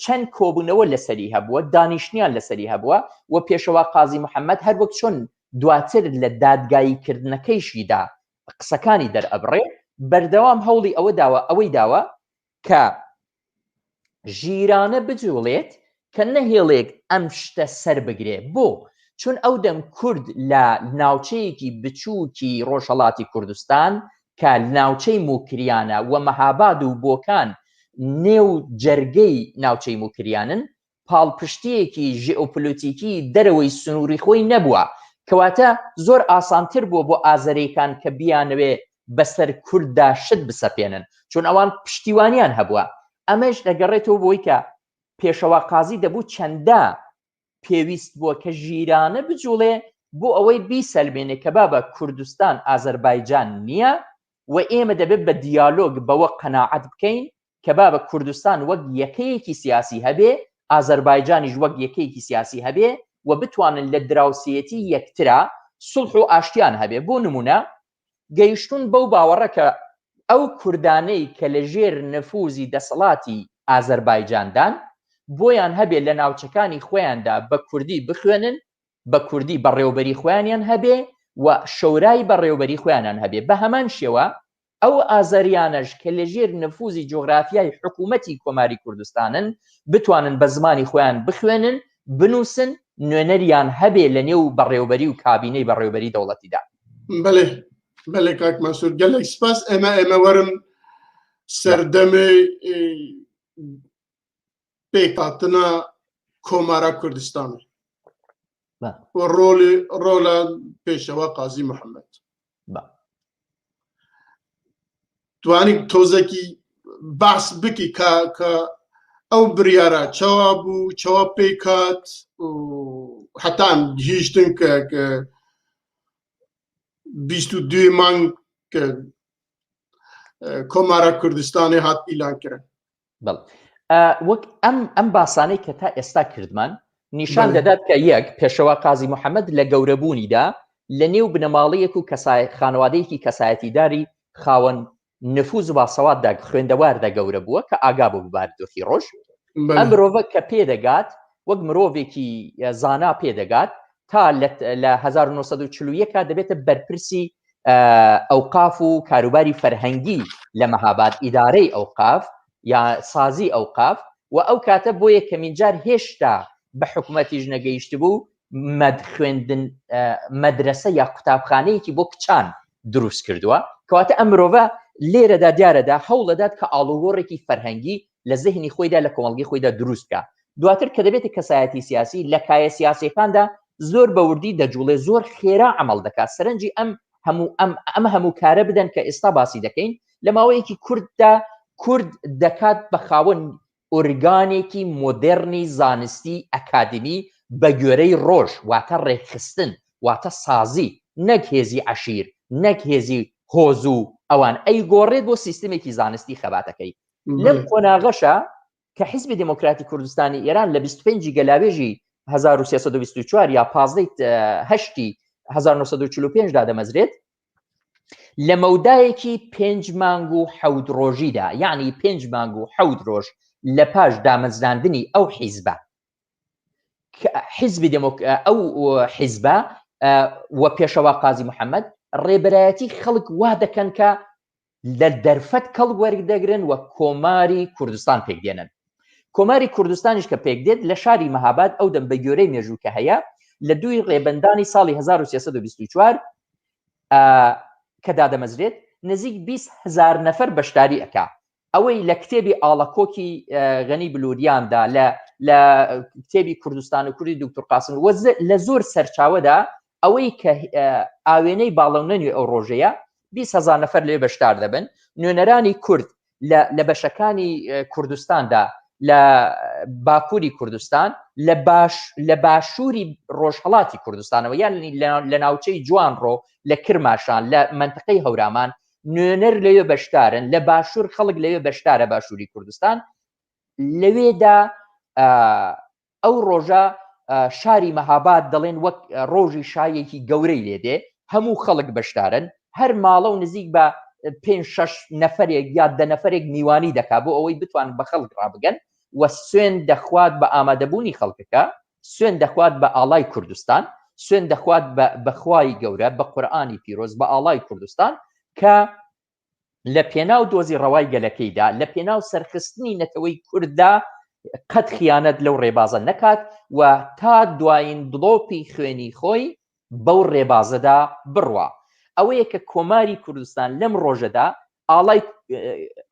چەند کۆبوونەوە لەسەری هەبووە، دانیشتنیان لەسەری هەبووە و پێشەوا قازی محەممەد هەر وەک چۆن دواتر لە دادگایی کردنەکەیشیدا قسەکانی دەرئەبڕێ بەردەوام هەوڵی ئەوە داوە ئەوەی داوە کە ژیرانە بجوڵێت کە نەهێڵێک ئەم شتە سەر بگرێ بۆ چون ئەو دەم کورد لە ناوچەیەکی بچووکی ڕۆژهەڵاتی کوردستان کە ناوچەی موکریانە و مەهاباد و بۆکان نێو جەرگەی ناوچەی موکریانن پاڵپشتییەکی ژئۆپلۆتیکی دەرەوەی سنووری خۆی نەبووە، کەواتە زۆر ئاسانتر بووە بۆ ئازەرەیکان کە بیانەوێ بەسەر کورددا شت بسەپێنن، چون ئەوان پشتیوانیان هەبووە. ئەمەش دەگەڕێتەوە بۆی کە پێشەوا قازی دەبوو چەندە پێویست بووە کە ژیرانە بجوڵێ بۆ ئەوەی بیسەلمێنێ کە بابە کوردستان ئازەربایجان نییە و ئێمە دەبێت بە دیالۆگ بەوە قەناعەت بکەین کە بابە کوردستان وەک یەکەیەکی سیاسی هەبێ، ئازەربایجانیش وەک یەکەیەکی سیاسی هەبێ و بتوانن لە دراوسێیەتی یەکترا سوڵح و ئاشتیان هەبێ. بۆ نموونە گەیشتوون بەو باوەڕە کە ئەو کوردانەی کە لە ژێر نفوزی دەسەڵاتی ئازەربایجاندان، بۆیان هەبێ لە ناوچەکانی خۆیاندا بە کوردی بخوێنن، بە کوردی بەڕێوەبەری خۆیانیان هەبێ و شەورای بەڕێوەبەری خۆیانان هەبێ. بە هەمان شێوە ئەو ئازەریانەش کە لەژێر نفوزی جوغرافیای حکوومەتی کۆماری کوردستانن بتوانن بە زمانی خۆیان بخوێنن، بنووسن، نوێنەریان هەبێ لە نێو بەڕێوبەری و کابینەی بەڕێوبەری دەوڵەتیدا. بەلێ بەلێ کاک مەنسوور گەلێک سپاس ئێمە ئێمە وەرن سەردەمێ پێکهاتنا کۆمارا کوردستانێ و ڕۆڵی ڕۆڵە پێشەوا قازی محەممەد توانی تۆزێکی باس بکی کە کە ئەو بریارە چەوا بوو چەوا پێکات و حتا گیشتن کە کە 22 مانگ کە کۆمارە کوردستانی هات ئیلان کرد بەڵێ وەک ئەم ئەم باسانەی کە تا ئێستا کردمان نیشان دەدات کە یەک پێشەوا قازی محەممەد لە گەورەبوونیدا لە نێو بنەماڵەیەک و کەسای خانەوادەیەکی کەسایەتیداری خاوەن نفوز و باسەواتدا خوێندەواردا گەورە بووە کە ئاگا بوو بارودۆخی ڕۆژ ئەم مرۆڤە کە پێدەگات وەک مرۆڤێکی زانا پێدەگات تا لە 1940 دەبێتە بەرپرسی ئەوقاف و کاروباری فەرهەنگی لە مەهاباد ئیدارەی ئەوقاف یا سازی ئەوقاف و ئەو کاتە بۆ یەکەمین جار هێشتا بە حکوومەتیش نەگەیشتبوو مەد خوێندن مەدرسە یا قوتابخانەیەکی بۆ کچان دروست کردووە کەواتە ئەم مرۆڤە لێرەدا دیارەدا هەوڵدەدات کە ئاڵوگۆڕێکی فەرهەنگی لە زهنی خۆیدا لە کۆمەڵگەی خۆیدا دروست بکە دواتر کە دەبێتە کەسایەتی سیاسی لە کایە سیاسیەکاندا زۆر بە وردی دەجوڵێ زۆر خێرا عمل دەکات سەرنجی ئەم هەموو ئەم ئەم هەموو کارە بدەن کە ئێستا باسی دەکەین لە ماوەیەکی کورددا کورد دەکات بە خاوەن ئۆرگانێکی مۆدێرنی زانستی ئەکادمی بە گوێرەی ڕۆژ واتە ڕێکخستن واتە سازی نەک هێزی عەشیر نەک هێزی هۆز و ئەوان ئەیگۆڕێت بۆ سیستمێکی زانستی خەباتەکەی لەم قۆناغەشە کە حیزبی دێمۆکراتی کوردستانی ئێران لە 25 گەلاوێژی 1324 یا 15 هەشتی 1945 دادەمەزرێت لە مەودایەکی پێنج مانگ و حەوت ڕۆژیدا یعنی پێنج مانگ و حەوت ڕۆژ لە پاش دامەزراندنی ئەو حیزبە حیزبی دێمۆک ئەو حیزبە و پێشەوا قازی محەممەد ڕێبەرایەتی خەڵک وا دەکەن کە لە دەرفەت کەڵک وەردەگرن و کۆماری کوردستان پێک دێنن. کۆماری کوردستانیش کە پێک دێت لە شاری مەهاباد ئەو دەم بە گوێرەی مێژوو کە هەیە لە دووی ڕێبەندانی ساڵی 1324 کە دادەمەزرێت نزیک 20 هزار نەفەر بەشداری ئەکا ئەوەی لە کتێبی ئاڵەکۆکی غەنی بلوریاندا لە لە کتێبی کوردستان و کوردی دکتور قاسم وە لە زۆر سەرچاوەدا ئەوەی کە ئاوێنەی باڵەونەنوێ ئەو ڕۆژەیە 20 هزار نەفەر لێ بەشدار دەبن نوێنەرانی کورد لە بەشەکانی کوردستاندا لە باکووری کوردستان لە باش لە باشووری ڕۆژهڵاتی کوردستانەوە یان لە ناوچەی جوانڕۆ لە کرماشان لە منتەقەی هەورامان نوێنەر لەوێ بەشدارن لە باشوور خەڵک لەوێ بەشدارە باشووری کوردستان لەوێدا ئەو ڕۆژە شاری مەهاباد دەڵێن وەک ڕۆژی شایەکی گەورەی لێدێ هەموو خەڵک بەشدارن هەر ماڵە و نزیک بە پێ شەش نەفرێک یا دە نەفرێک میوانی دەکا بۆ ئەوەی بتوان بە خەڵک ڕابگەن و سوێن دەخوات بە ئامادەبوونی خەڵکەکە سوێن دەخوات بە ئاڵای کوردستان سوێن دەخوات بە خوای گەورە بە قورئانی پیرۆز بە ئاڵای کوردستان کە لە پێناو دۆزی ڕەوای گەلەکەیدا لە پێناو سەرخستنی نەتەوەی کورددا قەت خیانەت لەو ڕێبازە نەکات و تا دوایین دڵۆپی خوێنی خۆی بەو ڕێبازەدا بڕوا ئەوەیە کە کۆماری کوردستان لەم ڕۆژەدا ئاڵای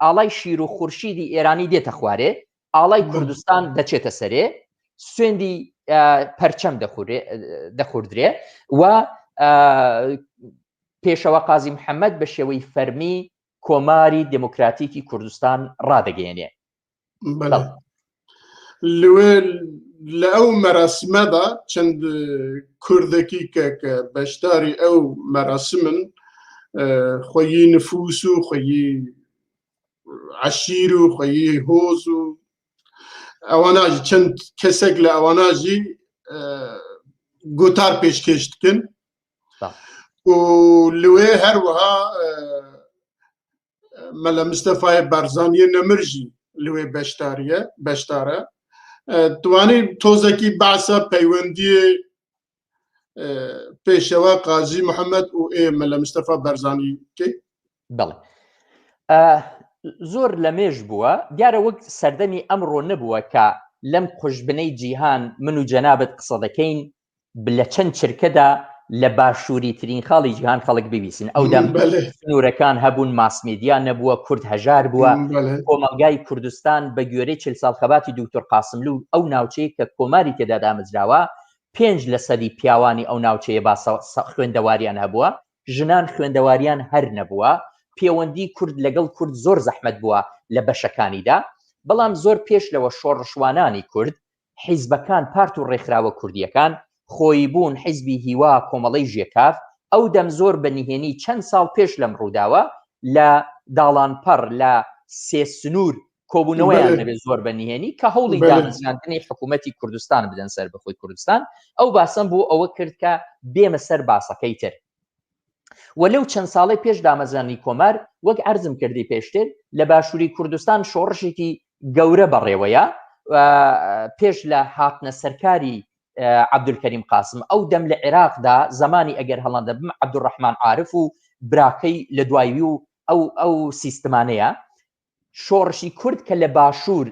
ئاڵای شیر و خورشیدی ئێرانی دێتە خوارێ ئاڵای کوردستان دەچێتە سەرێ سوێندی پەرچەم دەخوردرێ و پێشەوە قازی محەممەد بە شێوەی فەرمی کۆماری دموکراتیکی کوردستان ڕادەگەێنێ لەوێ لە ئەو مەراسمەدا چەند کوردێکی کە کە بەشداری ئەو مەراسمن خۆیی نفوس و خۆیی عەشیر و خۆیی هۆز و ئەواناژی چەند کەسێک لە ئەواناژی گوتار پێشکێش دکن و لەوێ هەروەها مەلا مستەفای بارزانیە نەمرژی لەوێ بەشداریە بەشدارە توانی تۆزێکی باسە پەیوەندی پێشەوە قازی محەممەد و ئێ مەلا مستەفا بەرزانی بکەیت بەڵێ زۆر لە مێژ بووە دیارە وەک سەردەمی ئەمڕۆ نەبووە کە لەم قوژبنەی جیهان من و جەنابت قسە دەکەین لە چەند چرکەدا لە باشووری ترین خاڵی جیهان خەڵک ببیسن ئەو دەم سنوورەکان هەبوون ماسمیدیا نەبووە کورد هەژار بووە کۆمەلگای کوردستان بە گوێرەی چل ساڵ خەباتی دکتۆر قاسملو ئەو ناوچەیە کە کۆماری تێدا دامەزراوە پێنج لەسەدی پیاوانی ئەو ناوچەیە باسە خوێندەواریان هەبووە ژنان خوێندەواریان هەر نەبووە پێوەندی کورد لەگەڵ کورد زۆر زەحمەت بووە لە بەشەکانیدا بەڵام زۆر پێش لەوە شۆڕشوانانی کورد حیزبەکان پارت و ڕێکخراوە کوردییەکان، خۆیبوون، حیزبی هیوا، کۆمەڵەی ژێکاف، ئەو دەم زۆر بە نهێنی چەند ساڵ پێش لەم ڕووداوە لە داڵانپەڕ لە سێسنوور کۆبوونەوەیان دەبێت زۆر بە نهێنی کە هەوڵی دامەزراندنی حکوومەتی کوردستان بدەن سەر بەخۆی کوردستان ئەو باسەم بۆ ئەوە کرد کە بێمە سەر باسەکەی تر و لەو چەند ساڵەی پێش دامەزرانی کۆمار وەک عەرزم کردی پێشتر لە باشووری کوردستان شۆڕشێکی گەورە بەڕێوەیە پێش لە هاتنە سەرکاری عەبدولکەریم قاسم ئەو دەم لە عێراقدا زمانی ئەگەر هەڵەندە بم عەبدولڕەحمان عارف و براکەی لە دوایوی و ئەو ئەو سیستمانەیە شۆڕشی کورد کە لە باشوور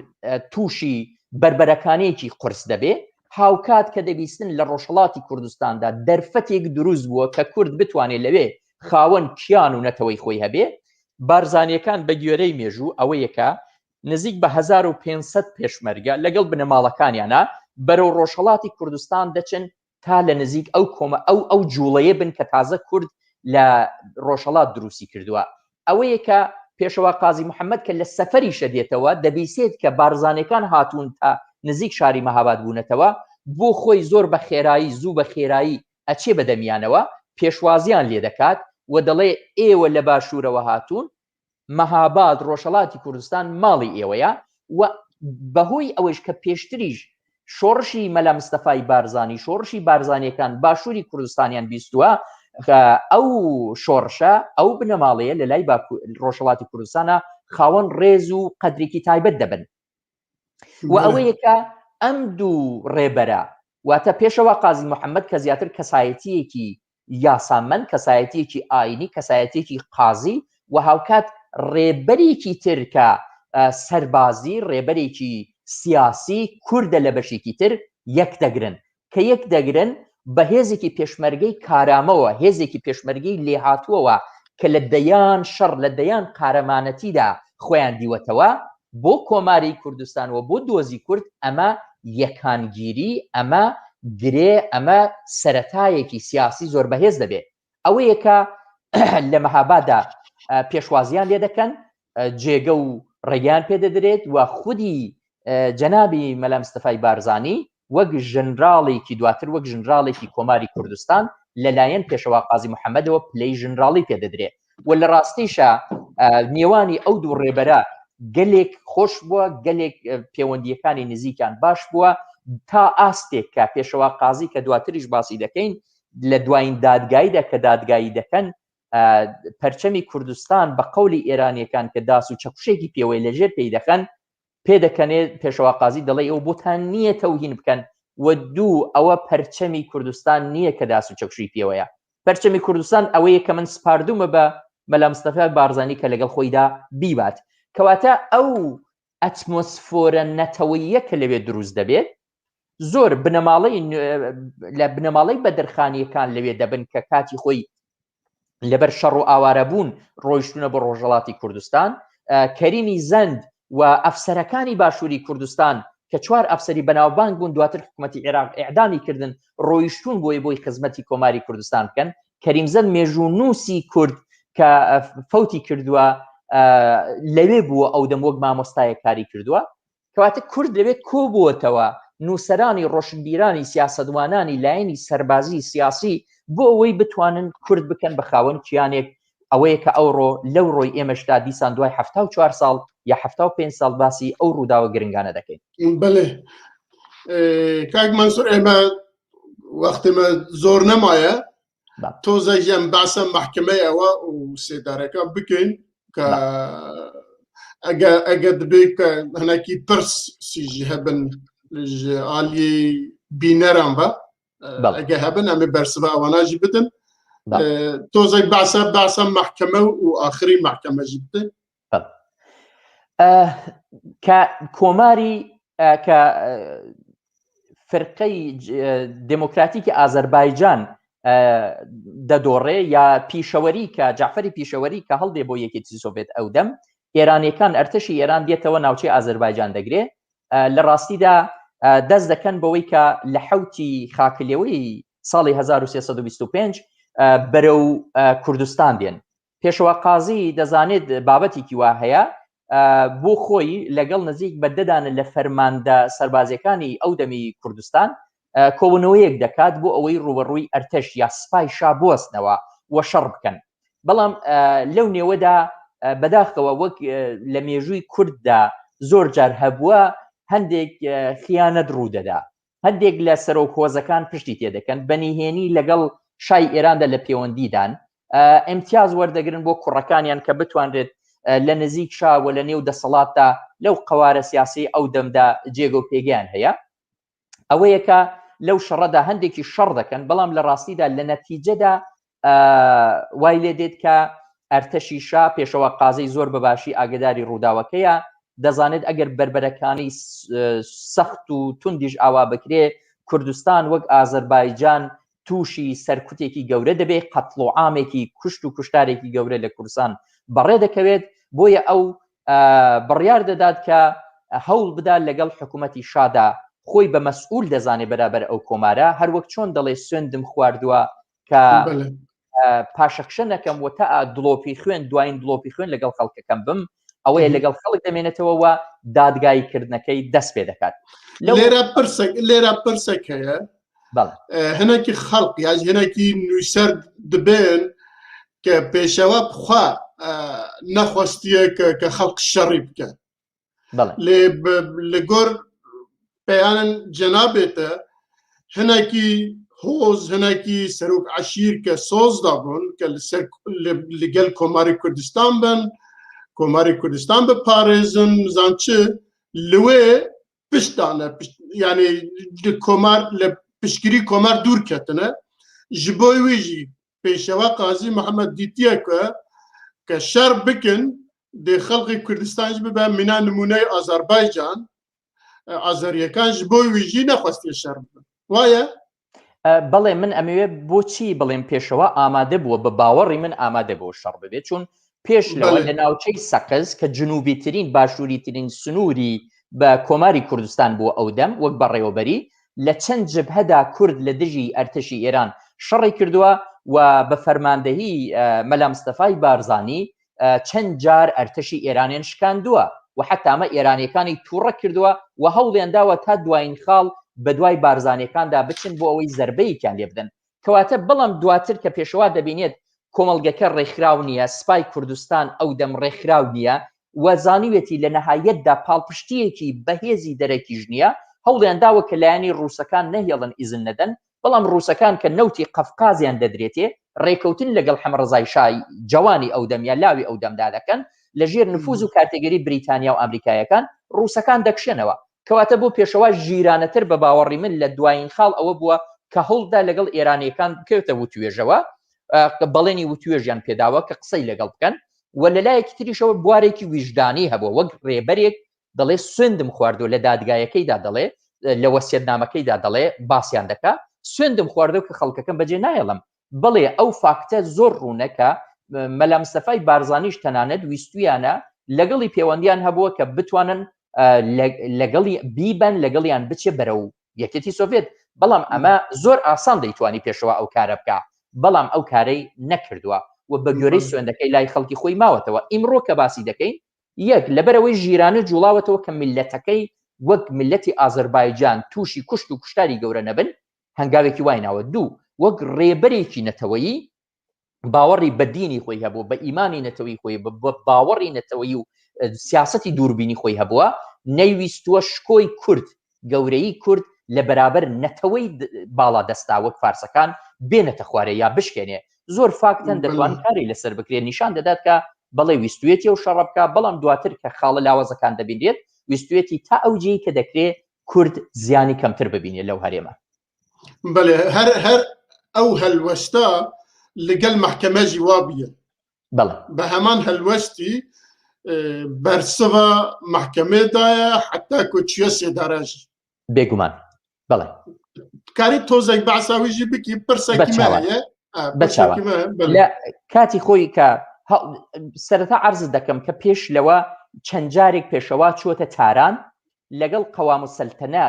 تووشی بەربەرەکانێکی قورس دەبێ هاوکات کە دەبیستن لە ڕۆژهڵاتی کوردستاندا دەرفەتێک دروست بووە کە کورد بتوانێت لەوێ خاوەن کیان و نەتەوەی خۆی هەبێ بارزانیەکان بە گوێرەی مێژوو ئەوەیەکە نزیک بە 1500 پێشمەرگە لەگەڵ بنەماڵەکانیانە بەرەو ڕۆژهڵاتی کوردستان دەچن تا لە نزیک ئەو کۆمە ئەو ئەو جوڵەیە بن کە تازە کورد لە ڕۆژهەڵات دروستی کردووە ئەوەیە کە پێشەوا قازی محەممەد کە لە سەفەریشە دێتەوە دەبیسێت کە بارزانەکان هاتوون تا نزیک شاری مەهاباد بوونەتەوە بۆ خۆی زۆر بە خێرایی زوو بە خێرایی ئەچێ بە دەمیانەوە پێشوازیان لێ دەکات و دەڵێ ئێوە لە باشوورەوە هاتوون مەهاباد ڕۆژهەڵاتی کوردستان ماڵی ئێوەیە و بەهۆی ئەوەیش کە پێشتریش شۆڕشی مەلا مستەفای بارزانی شۆڕشی بارزانیەکان باشووری کوردستانیان بیستووە ئەو شۆڕشە ئەو بنەماڵەیە لە لای ڕۆژهەڵاتی کوردستانە خاوەن ڕێز و قەدرێکی تایبەت دەبن و ئەوەیە کە ئەم دوو ڕێبەرە واتە پێشەوا قازی محەممەد کە زیاتر کەسایەتیەکی یاسامەند، کەسایەتیەکی ئاینی، کەسایەتیەکی قازی و هاوکات ڕێبەرێکی تر کە سەربازی، ڕێبەرێکی سیاسی کوردە لە بەشێکی تر یەک دەگرن. کە یەک دەگرن بە هێزێکی پێشمەرگەی کارامەوە، هێزێکی پێشمەرگەی لێهاتووەوە کە لە دەیان شەڕ، لە دەیان قارەمانەتیدا خۆیان دیوەتەوە، بۆ کۆماری کوردستان و بۆ دۆزی کورد ئەمە یەکانگیری، ئەمە گرێ، ئەمە سەرەتایەکی سیاسی زۆر بەهێز دەبێ. ئەوەیە کە لە مەهابادا پێشوازیان لێ دەکەن، جێگە و ڕێگەیان پێ دەدرێت و خودی جەنابی مەلا مستەفای بارزانی وەک ژنراڵێکی دواتر وەک ژنراڵێکی کۆماری کوردستان لەلایەن پێشەوا قازی محەممەدەوە پلەی ژنراڵی پێدەدرێت و لە ڕاستیشە نێوانی ئەو دوو ڕێبەرە گەلێک خۆش بووە گەلێک پەیوەندیەکانی نزیکان باش بووە تا ئاستێک کە پێشەوا قازی کە دواتریش باسی دەکەین لە دوایین دادگاییدا کە دادگایی دەکەن پەرچەمی کوردستان بە قەولی ئێرانیەکان کە داس و چەکوشێکی پێوەی لەژێر پێی دەخەن پێدەکەنێت پێشەوا قازی دەڵێ ئەو بۆتان نییە تەوهین بکەن و دوو ئەوە پەرچەمی کوردستان نییە کە داس و چەکوشی پێوەیە پەرچەمی کوردستان ئەوەیە کە من سپاردومە بە مەلا مستەفا بارزانی کە لەگەڵ خۆیدا بیبات کەواتە ئەو ئەتمۆسفۆرە نەتەوەیە کە لەوێ دروست دەبێت زۆر بنەماڵەی لە بنەماڵەی بەدرخانیەکان لەوێ دەبن کە کاتی خۆی لەبەر شەڕ و ئاوارەبوون ڕۆیشتونە بۆ ڕۆژهەڵاتی کوردستان کەریمی زەند و ئەفسەرەکانی باشووری کوردستان کە چوار ئەفسەری بەناوبانگ بوون دواتر حکوومەتی عێراق ئەعدامی کردن ڕۆیشتون بۆی بۆی خزمەتی کۆماری کوردستان بکەن کەریم زەند مێژوو نووسی کورد کە فەوتی کردووە لەوێ بووە ئەو دەم وەک مامۆستایە کاری کردووە کەواتە کورد لەوێ کۆبووەتەوە، نووسەرانی، ڕۆشنبیرانی، سیاسەتوانانی، لایەنی سەربازی، سیاسی، بۆ ئەوەی بتوانن کورد بکەن بە خاوەن کیانێک، ئەوەیە کە ئەوڕۆ لەو ڕۆی ئێمەشدا دیسان دوای 74 ساڵ یا 75 ساڵ باسی ئەو ڕووداوە گرنگانە دەکەین. بەێ کاک مەنسوور ئێمە وەختێمە زۆر نەمایە تۆزێک ئەم باسە محکمەی ئەوە و سێدارەکە بکەین کە ئەگە ئەگە دەبێت کە هەنێکی پرس سیژی هەبن ئالی بینەران بە ئەگە هەبن ئەمێ بەرسبە ئەواناژی بدەن تۆزێک باسە باسە محکمە و ئاخری محکمەژی بدەن کە کۆماری کە فرقەی دموکراتیکی ئازەربایجان دەدۆڕێ یا پیشەوەری کە جعفری پیشەوەری کە هەڵدێ بۆ یەکێتی سۆڤێت ئەو دەم ئێرانیەکان ئەرتەشی ئێران دێتەوە ناوچەی ئازەربایجان دەگرێ لە ڕاستیدا دەست دەکەن بەوەی کە لە حوتی خاکلێوەی ساڵی 1325 بەرەو کوردستان دێن پێشەوا قازی دەزانێت بابەتێکی وا هەیە بۆ خۆی لەگەڵ نزیک بە دەدانە لە فەرماندە سەربازیەکانی ئەو دەمی کوردستان کۆبوونەوەیەک دەکات بۆ ئەوەی ڕوبەڕووی ئەرتەش یا سپای شا بوەستنەوە و شەڕ بکەن بەڵام لەو نێوەدا بەداخەوە وەک لە مێژووی کورددا زۆر جار هەبووە هەندێک خیانەت ڕوودەدا هەندێک لە سەرۆک هۆزەکان پشتی تێدەکەن بە نهێنی لەگەڵ شای ئێراندا لە پەیوەندیدان ئەمتیاز وەردەگرن بۆ کوڕەکانیان کە بتوانرێت لە نزیک شا و لە نێو دەسەڵاتدا لەو قەوارە سیاسی ئەو دەمدا جێگە و پێگەیان هەیە ئەوەیە کە لەو شەڕەدا هەندێکی شەڕ دەکەن بەڵام لە ڕاستیدا لە نەتیجەدا وای لێ دێت کە ئەرتەشی شا پێشەوە قازی زۆر بەباشی ئاگداری ڕووداوەکەیە دەزانێت ئەگەر بەربەرەکانی سەخت و توندیش ئاوا بکرێ کوردستان وەک ئازەربایجان تووشی سەرکوتێکی گەورە دەبێت قەتڵ و عامێکی کوشت و کوشتارێکی گەورە لە کوردستان بەڕێ دەکەوێت بۆیە ئەو بڕیار دەدات کە هەوڵ بدات لەگەڵ حکوومەتی شادا خۆی بە مەسئول دەزانێ بەرابەر ئەو کۆمارە هەروەک چۆن دەڵێ سوێندم خواردووە کە پاشەکشە نەکەم و تا دڵۆپی خوێن دوایین دڵۆپی خوێن لەگەڵ خەڵکەکەم بم ئەوەیە لەگەڵ خەڵک دەمێنێتەوە و دادگایی کردنەکەی دەست پێ دەکات لێرە پرسێک لێرە پرسێک هەیە هەنێکی خەڵک یاج هەنێکی نووسەر دەبێن کە پێشەوە بخوا نەخواستیە کە خەڵک شەڕی بکە لێ لە گۆر پەیانن جەنابێتە هەنێکی هۆز هەنێکی سەرۆک عشیر کە سۆز دابوون کە لەسەر لەگەل کۆماری کوردستان بن کۆماری کوردستان بپارێزن زان چ لەوێ پشتانە یعنی کۆمار لە پشتگیری کۆمار دوور کەتنە ji بۆی وێژی پێشەوا قازی محەممەد دیتیە کە کە شەر بکن دێ خەڵقی کوردستانش ببە مینا نمونەی ئازاربایجان. ئازەریەکان ji بۆ ویژی نەخواستێ شەڕ ببن وایە؟ بەڵێ من ئەمەوێ بۆچی بڵێم پێشەوە ئامادە بووە بە باوەڕی من ئامادە بۆ شەڕ ببێت چون پێش لەوە لە ناوچەی سەقز کە جنوبیترین باشووریترین سنووری بە کۆماری کوردستان بووە ئەو دەم وەک بەڕێوەبەری لە چەند جبهەدا کورد لە دژی ئەرتەشی ئێران شەڕی کردووە و بە فەرماندەهی مەلا مستەفای بارزانی چەند جار ئەرتەشی ئێرانیان شکاندووە و حتا ئەمە ئێرانیەکانی تووڕە کردووە و هەوڵیان داوە تا دوایین خاڵ بە دوای بارزانیەکاندا بچن بۆ ئەوەی زەربەیەکیان لێ بدەن کەواتە بەڵام دواتر کە پێشەوا دەبینێت کۆمەڵگەکە ڕێکخراو نییە سپای کوردستان ئەو دەم ڕێکخراو نییە و زانیوێتی لە نەهایەتدا پاڵپشتیەکی بەهێزی دەرەکیش نییە هەوڵیان داوە کە لایەنی ڕووسەکان نەهێڵن ئیزن نەدەن بەڵام ڕووسەکان کە نەوتی قەفقازیان دەدرێتێ ڕێکەوتن لەگەڵ حەمەڕەزای شای جەوانی ئەو دەم یا لاوی ئەو دەمدا دەکەن لە ژێر نفوز و کارتێگەری بریتانیا و ئەمریکایەکان ڕووسەکان دەکشێنەوە کەواتە بۆ پێشەوا ژیرانەتر بە باوەڕی من لە دوایین خاڵ ئەوە بووە کە هەوڵدا لەگەڵ ئێرانیەکان بکەوێتە وتوێژەوە بەڵێنی وتوێژیان پێداوە کە قسەی لەگەڵ بکەن و لەلایەکی تریشەوە بوارێکی ویژدانی هەبووە وەک ڕێبەرێک دەڵێ سوێندم خواردووە لە دادگایەکەیدا دەڵێ لە وەسیەتنامەکەیدا دەڵێ باسیان دەکا سوێندم خواردووە کە خەڵکەکەم بەجێ نایەڵم بەڵێ ئەو فاکتە زۆر ڕوونە کە مەلا مستەفای بارزانیش تەنانەت ویستویانە لەگەڵی پەیوەندیان هەبووە کە بتوانن لەگەڵی بیبەن لەگەڵیان بچێ بەرەو یەکێتی سۆڤێت بەڵام ئەمە زۆر ئاسان دەیتوانی پێشەوە ئەو کارە بکە بەڵام ئەو کارەی نەکردووە و بە گوێرەی سوێندەکەی لای خەڵکی خۆی ماوەتەوە ئیمڕۆ کە باسی دەکەین یەک، لەبەرئەوەی ژیرانە جوڵاوەتەوە کە میللەتەکەی وەک میللەتی ئازەربایجان تووشی کوشت و کوشتاری گەورە نەبن، هەنگاوێکی وای ناوە. دوو، وەک ڕێبەرێکی نەتەوەیی باوەڕی بە دینی خۆی هەبوو، بە ئیمانی نەتەوەی خۆی، بە باوەڕی نەتەوەیی و سیاسەتی دووربینی خۆی هەبووە، نەیویستووە شکۆی کورد، گەورەیی کورد لە بەرابەر نەتەوەی باڵادەستا وەک فارسەکان بێنێتە خوارێ یا بشکێنێ. زۆر فاکتەن دەتوان کاری لەسەر بکرێت نیشان دەدات کە بەڵێ ویستویەتی ئەو شەڕە بکا بەڵام دواتر کە خاڵە لاوازەکان دەبینرێت ویستویەتی تا ئەو جێی کە دەکرێ کورد زیانی کەمتر ببینێت لەو هەرێمە. بەڵێ هەر هەر ئەو هەلوەستە لەگەل مەحکەمەژی وا بیە. بەڵێ. بە هەمان هەلوەستی بەرسڤا مەحکەمێ دایە حتا کو چیە سێدارەژ. بێگومان بەڵێ. کاری تۆزێک بەعساویژی بکی پرسێکی هەیە بەچاوە لە کاتی خۆی کە سەرەتا عرض دەکەم کە پێش لەوە چەند جارێک پێشەوا چووەتە تاران لەگەڵ قەوام و سەلتەنە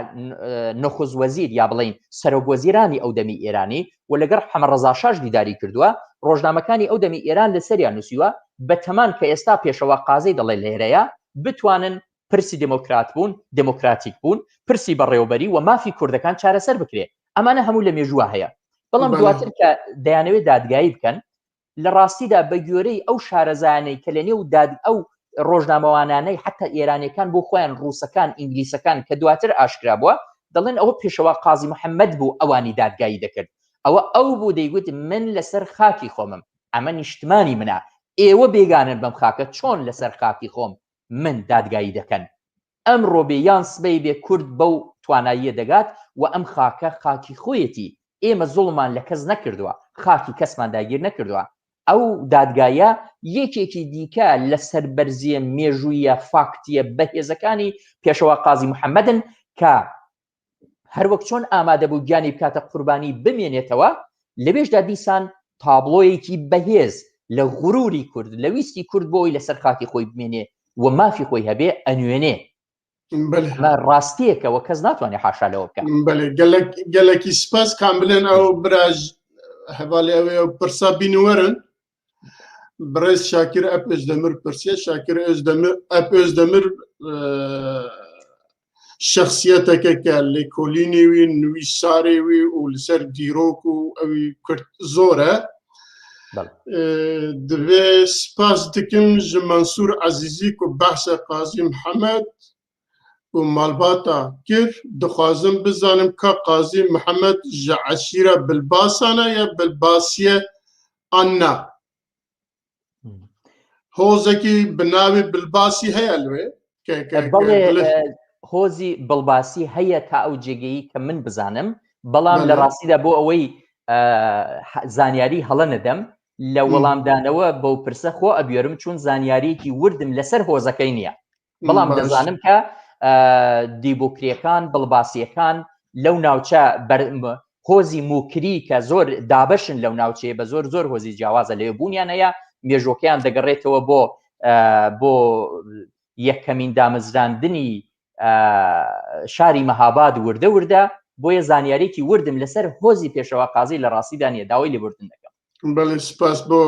نخوز وەزیر یا بڵین سەرۆک وەزیرانی ئەو دەمی ئێرانی و لەگەڵ حەمەڕەزاشاش دیداری کردووە ڕۆژنامەکانی ئەو دەمی ئێران لەسەریان نووسیوە بەتەمان کە ئێستا پێشەوا قازی دەڵێ لێرەیە بتوانن پرسی دێمۆکرات بوون، دێمۆکراتیک بوون، پرسی بەڕێوەبەری و مافی کوردەکان چارەسەر بکرێ. ئەمانە هەموو لە مێژووە هەیە. بەڵام دواتر کە دەیانەوێت دادگایی بکەن، لە ڕاستیدا بە گوێرەی ئەو شارەزایانەی کە لە نێو داد ئەو ڕۆژنامەوانانەی حتا ئێرانیەکان بۆ خۆیان ڕووسەکان ئینگلیسەکان کە دواتر ئاشکرا بووە دەڵێن ئەوە پێشەوا قازی محەممەد بوو ئەوانی دادگایی دەکرد ئەوە ئەو بوو دەیگوت من لەسەر خاکی خۆمم ئەمە نیشتمانی منە ئێوە بێگانن بەم خاکە چۆن لەسەر خاکی خۆم من دادگایی دەکەن. ئەمڕۆ بێ یان سبەی بێ کورد بەو تواناییە دەگات و ئەم خاکە خاکی خۆیەتی، ئێمە زوڵممان لە کەس نەکردووە، خاکی کەسمان داگیر نەکردووە. ئەو دادگایە یەکێکی دیکە لە سەربەرزییە مێژووییە فاکتییە بەهێزەکانی پێشەوا قازی محەمەدن کە هەروەک چۆن ئامادە بوو گیانی بکاتە قوربانی بمێنێتەوە، لەوێشدا دیسان تابڵۆیەکی بەهێز لە غروری کورد، لە ویستی کورد بۆ ئەوەی لەسەر خاکی خۆی بمێنێ و مافی خۆی هەبێ ئەنوێنێ. ئەمە ڕاستییەکە و کەس ناتوانێ حاشا لەوە بکا. بەلێ گەلەک گەلەکی سپاس کام بلێن ئەو براژ هەڤالی ئەوێ ئەو پرسا بینوەرن بەڕێز شاکر ئەپ ئۆزدەمر پرسیە شاکر ئۆزدەمر ئەپ ئۆزدەمر شخصیەتەکە کە لێکۆلینی وی نویسارێ وی و لەسەر دیرۆک و ئەوی کورد زۆرە دەبێ سپاس دکم ji Mensûr Ezîzî ku behsa Qazî Mihemed û malbata kir dixwazim bizanim ka Qazî Mihemed ji eşîra Bilbasan e ya Bilbasiye an na. Hozekî bi navê Bilbasî heye li wê? بەڵێ هۆزی بڵباسی هەیە تا ئەو جێگەیی کە من بزانم بەڵام لە ڕاستیدا بۆ ئەوەی زانیاری هەڵە نەدەم لە وەڵامدانەوە بەو پرسە خۆ ئەبێرم چون زانیاریەکی وردم لەسەر هۆزەکەی نییە بەڵام دەزانم کە دیبوکریەکان بڵباسیەکان لەو ناوچە هۆزی موکری کە زۆر دابەشن لەو ناوچەیە بە زۆر زۆر هۆزی جیاوازە لەوێ بوونیان هەیە مێژوەکەیان دەگەڕێتەوە بۆ بۆ یەکەمین دامەزراندنی شاری مەهاباد وردە وردە بۆیە زانیارێکی وردم لەسەر هۆزی پێشەوا قازی لە ڕاستیدا نیە داوای لێبوردن دەکەم. بەڵێ سپاس بۆ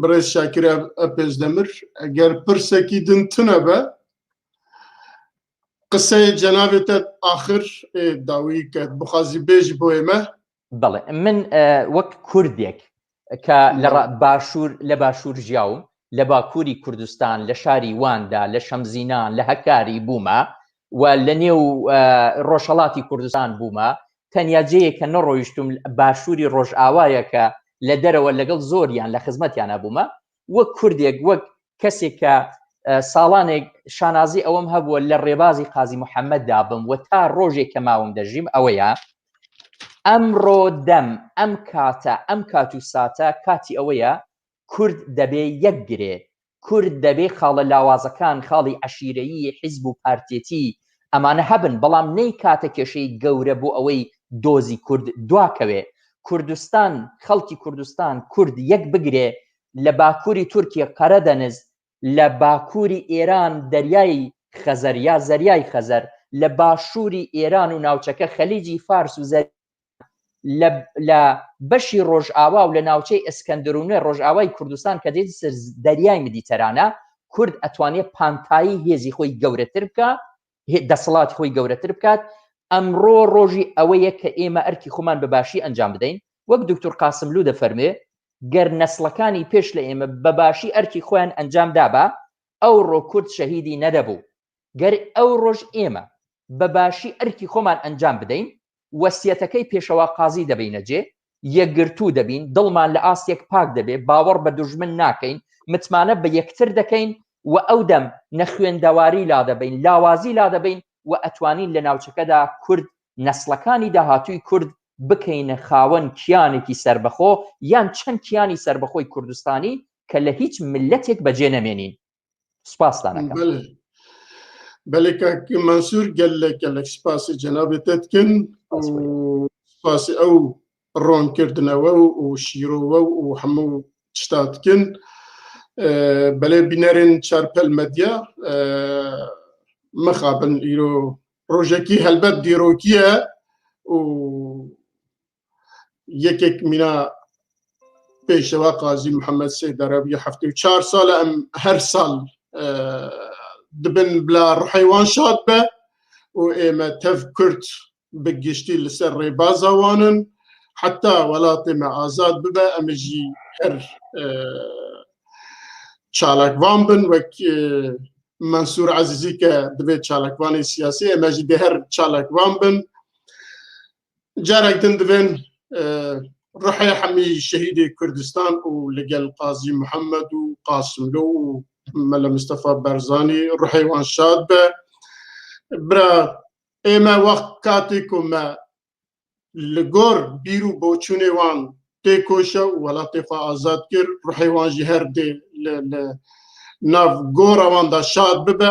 بڕێز شاکر ئەپێشدەمر ئەگەر پرسێکی دن تونە بە قسەی جەنابێتە ئاخر داوی کە بخوازی بێژی بۆ ئێمە. بەڵێ من وەک کوردێک کە لە باشوور لە باشوور ژیاوم لە باکووری کوردستان لە شاری واندا لە شەمزینان لە هەکاری بوومە و لە نێو ڕۆژهڵاتی کوردستان بوومە تەنیا جێیە کە نەڕۆیشتم باشووری ڕۆژئاوایە کە لە دەرەوە لەگەڵ زۆریان لە خزمەتیانە بوومە وەک کوردێک وەک کەسێک کە ساڵانێک شانازی ئەوەم هەبووە لە ڕێبازی قازی محەممەددا بم و تا ڕۆژێک کە ماوم دەژیم ئەوەیە ئەمڕۆ دەم ئەم کاتە ئەم کات و ساتە کاتی ئەوەیە کورد دەبێ یەک گرێ کورد دەبێ خاڵە لاوازەکان خاڵی عەشیرەیی حیزب و پارتێتی ئەمانە هەبن بەڵام نەیکاتە کێشەی گەورە بۆ ئەوەی دۆزی کورد دواکەوێ کوردستان خەڵکی کوردستان کورد یەک بگرێ لە باکووری تورکیە قەرەدەنز، لە باکووری ئێران دەریای خەزەر یا زەریای خەزەر، لە باشووری ئێران و ناوچەکە خەلیجی فارس و زەریا، لە لە بەشی ڕۆژئاوا و لە ناوچەی ئەسکەندرونە ڕۆژئاوای کوردستان کە دێتە سەر دەریای مدیتەرانە، کورد ئەتوانێ پانتایی هێزی خۆی گەورەتر بکا، دەسەڵاتی خۆی گەورەتر بکات. ئەمڕۆ ڕۆژی ئەوەیە کە ئێمە ئەرکی خۆمان بە باشی ئەنجام بدەین، وەک دوکتور قاسملوو دەفەرموێ، گەر نەسڵەکانی پێش لە ئێمە بە باشی ئەرکی خۆیان ئەنجام دابا، ئەوڕۆ کورد شەهیدی نەدەبوو. گەر ئەوڕۆش ئێمە بە باشی ئەرکی خۆمان ئەنجام بدەین، وەسیەتەکەی پێشەوا قازی دەبەینە جێ، یەکگرتوو دەبین، دڵمان لە ئاستێک پاک دەبێ، باوەڕ بە دوژمن ناکەین، متمانە بە یەکتر دەکەین و ئەو دەم نەخوێندەواری لادەبەین، لاوازی لادەبەین و ئەتوانین لە ناوچەکەدا کورد نەسڵەکانی داهاتووی کورد بکەینە خاوەن کیانێکی سەربەخۆ یان چەند کیانی سەربەخۆی کوردستانی کە لە هیچ میللەتێک بەجێ نەمێنین. سپاستان ئەکەم. بەلێ بەلێ کاک مەنسوور گەلێک گەلێک سپاسی جەنابت دەکەن و سپاسی ئەو ڕۆنکردنەوە و شیرۆوە و هەموو شتا دکن. بەلێ بینەرên چارپەل مەدیا مخابن ئیرۆ ڕۆژێکی هەلبەت دیرۆکیە و یەکێک مینا پێشەوا قازی محەممەد سێدارەبی 74 ساڵە ئەم هەر ساڵ دبن بلا ڕحیوان شاد بە و ئێمە تەv کورد بە گشتی لەسەر ڕێبازا وانن حتا وڵاتێ مە ئازاد ببە ئەمەژی هەر چالاکوان بن وەک مەنسوور عەزیزی کە دەبێت چالاکوانی سیاسی ئەمەژی دێ هەر چالاکوان بن جارێک دن دبێن ڕحێ حەمی شەهیدی کوردستان و لەگەل قازی محەممەد و قاسملۆ و مەلە مستەفا بەرزانی ڕحێ وان شاد بە برا ئێمە وەخت کاتێک و مە لە گۆر بیر و بۆچوونێ وان تێکۆشە و وڵاتێ خوا ئازاد کرد ڕحێ وان ژی هەر دێ لە ناو گۆڕەواندا شاد ببە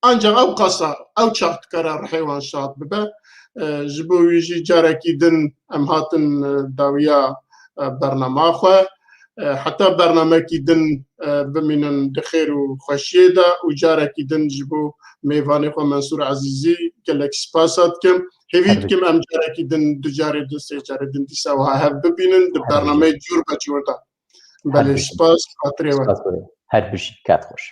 ئەنجا ئەو قەسە ئەو چاخ دکارە ڕحێ وان شاد ببە ji bo wî jî carekî din em hatin dawiya bernama xwe heta bernamekî din bimînin di xêr û xweşiyê de û carekî din ji bo mêvanê xwe Mensûr Ezîzî gelek spasa dikim. Hêvî dikim em carekî din du carê din sê carê din dîsa wiha hev bibînin di bernameyê cûr be cûr de. Belê spas xatirê we. Her bijî kat xweş.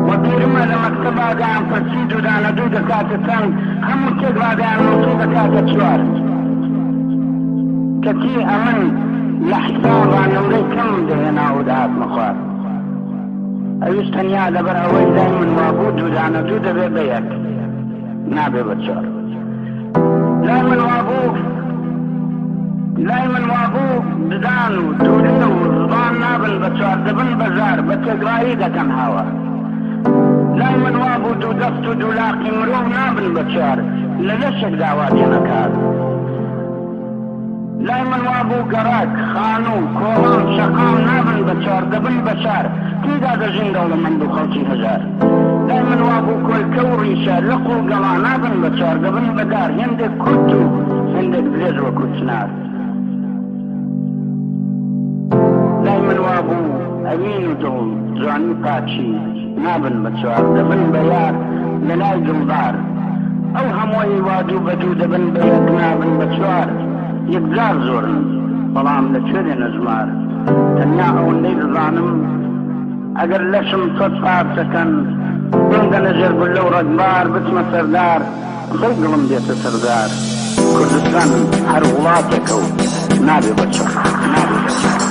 وەبیرمە لە مەکتەبا دەیان پرسی دوو دانە دوو دەکاتە چەند هەموو تێکڕا دەیان وت دوو دەکاتە چوار کەچی ئەمن لە حسابا نمرەی کەمم دەهێنا و دەهاتمە خوار ئەویش تەنیا لەبەر ئەوەی لای من وابوو دوو دانە دوو دەبێ بە یەک نابێ بە چوار لای من وابوو. لای من وابوو ددان و دوولێو و زبان نابن بە چوار دەبن بە زار بە تێگڕایی دەکەن هاوار. لای من وابوو دوو دەست و دوو لاقی مرۆڤ نابن بە چوار لە لەشێکدا وا دێنە کار. لای من وابوو گەڕەک، خانوو، کۆڵان، شەقام نابن بە چوار دەبن بە شار، تێیدا دەژین دەوڵەمەند و خەڵکی هەژار. لای من وابوو کۆلکە و ڕیشە، لق و گەڵا نابن بە چوار دەبن بە دار، هێندێک کورت و هێندێک درێژ وەکوو چنار. لای من وابوو ئەوین و دڵ، جوانی و پاکی نابن بە چوار دەبن بە یار لە لای دڵدار. ئەو هەمووەی وا دوو بە دوو دەبن بە یەک نابن بە چوار، یەکجار زۆرن بەڵام لە کوێ دێنە ژمار؟ تەنیا ئەوەندەی دەزانم ئەگەر لەشم سەت پارچە کەن، بمدەنە ژێر گوللە و ڕەگبار بچمە سەر دار، کەی دڵم دێتە سەر زار؟ کوردستان هەر وڵاتێکە و نابێ بە چوار، نابێ بە چوار.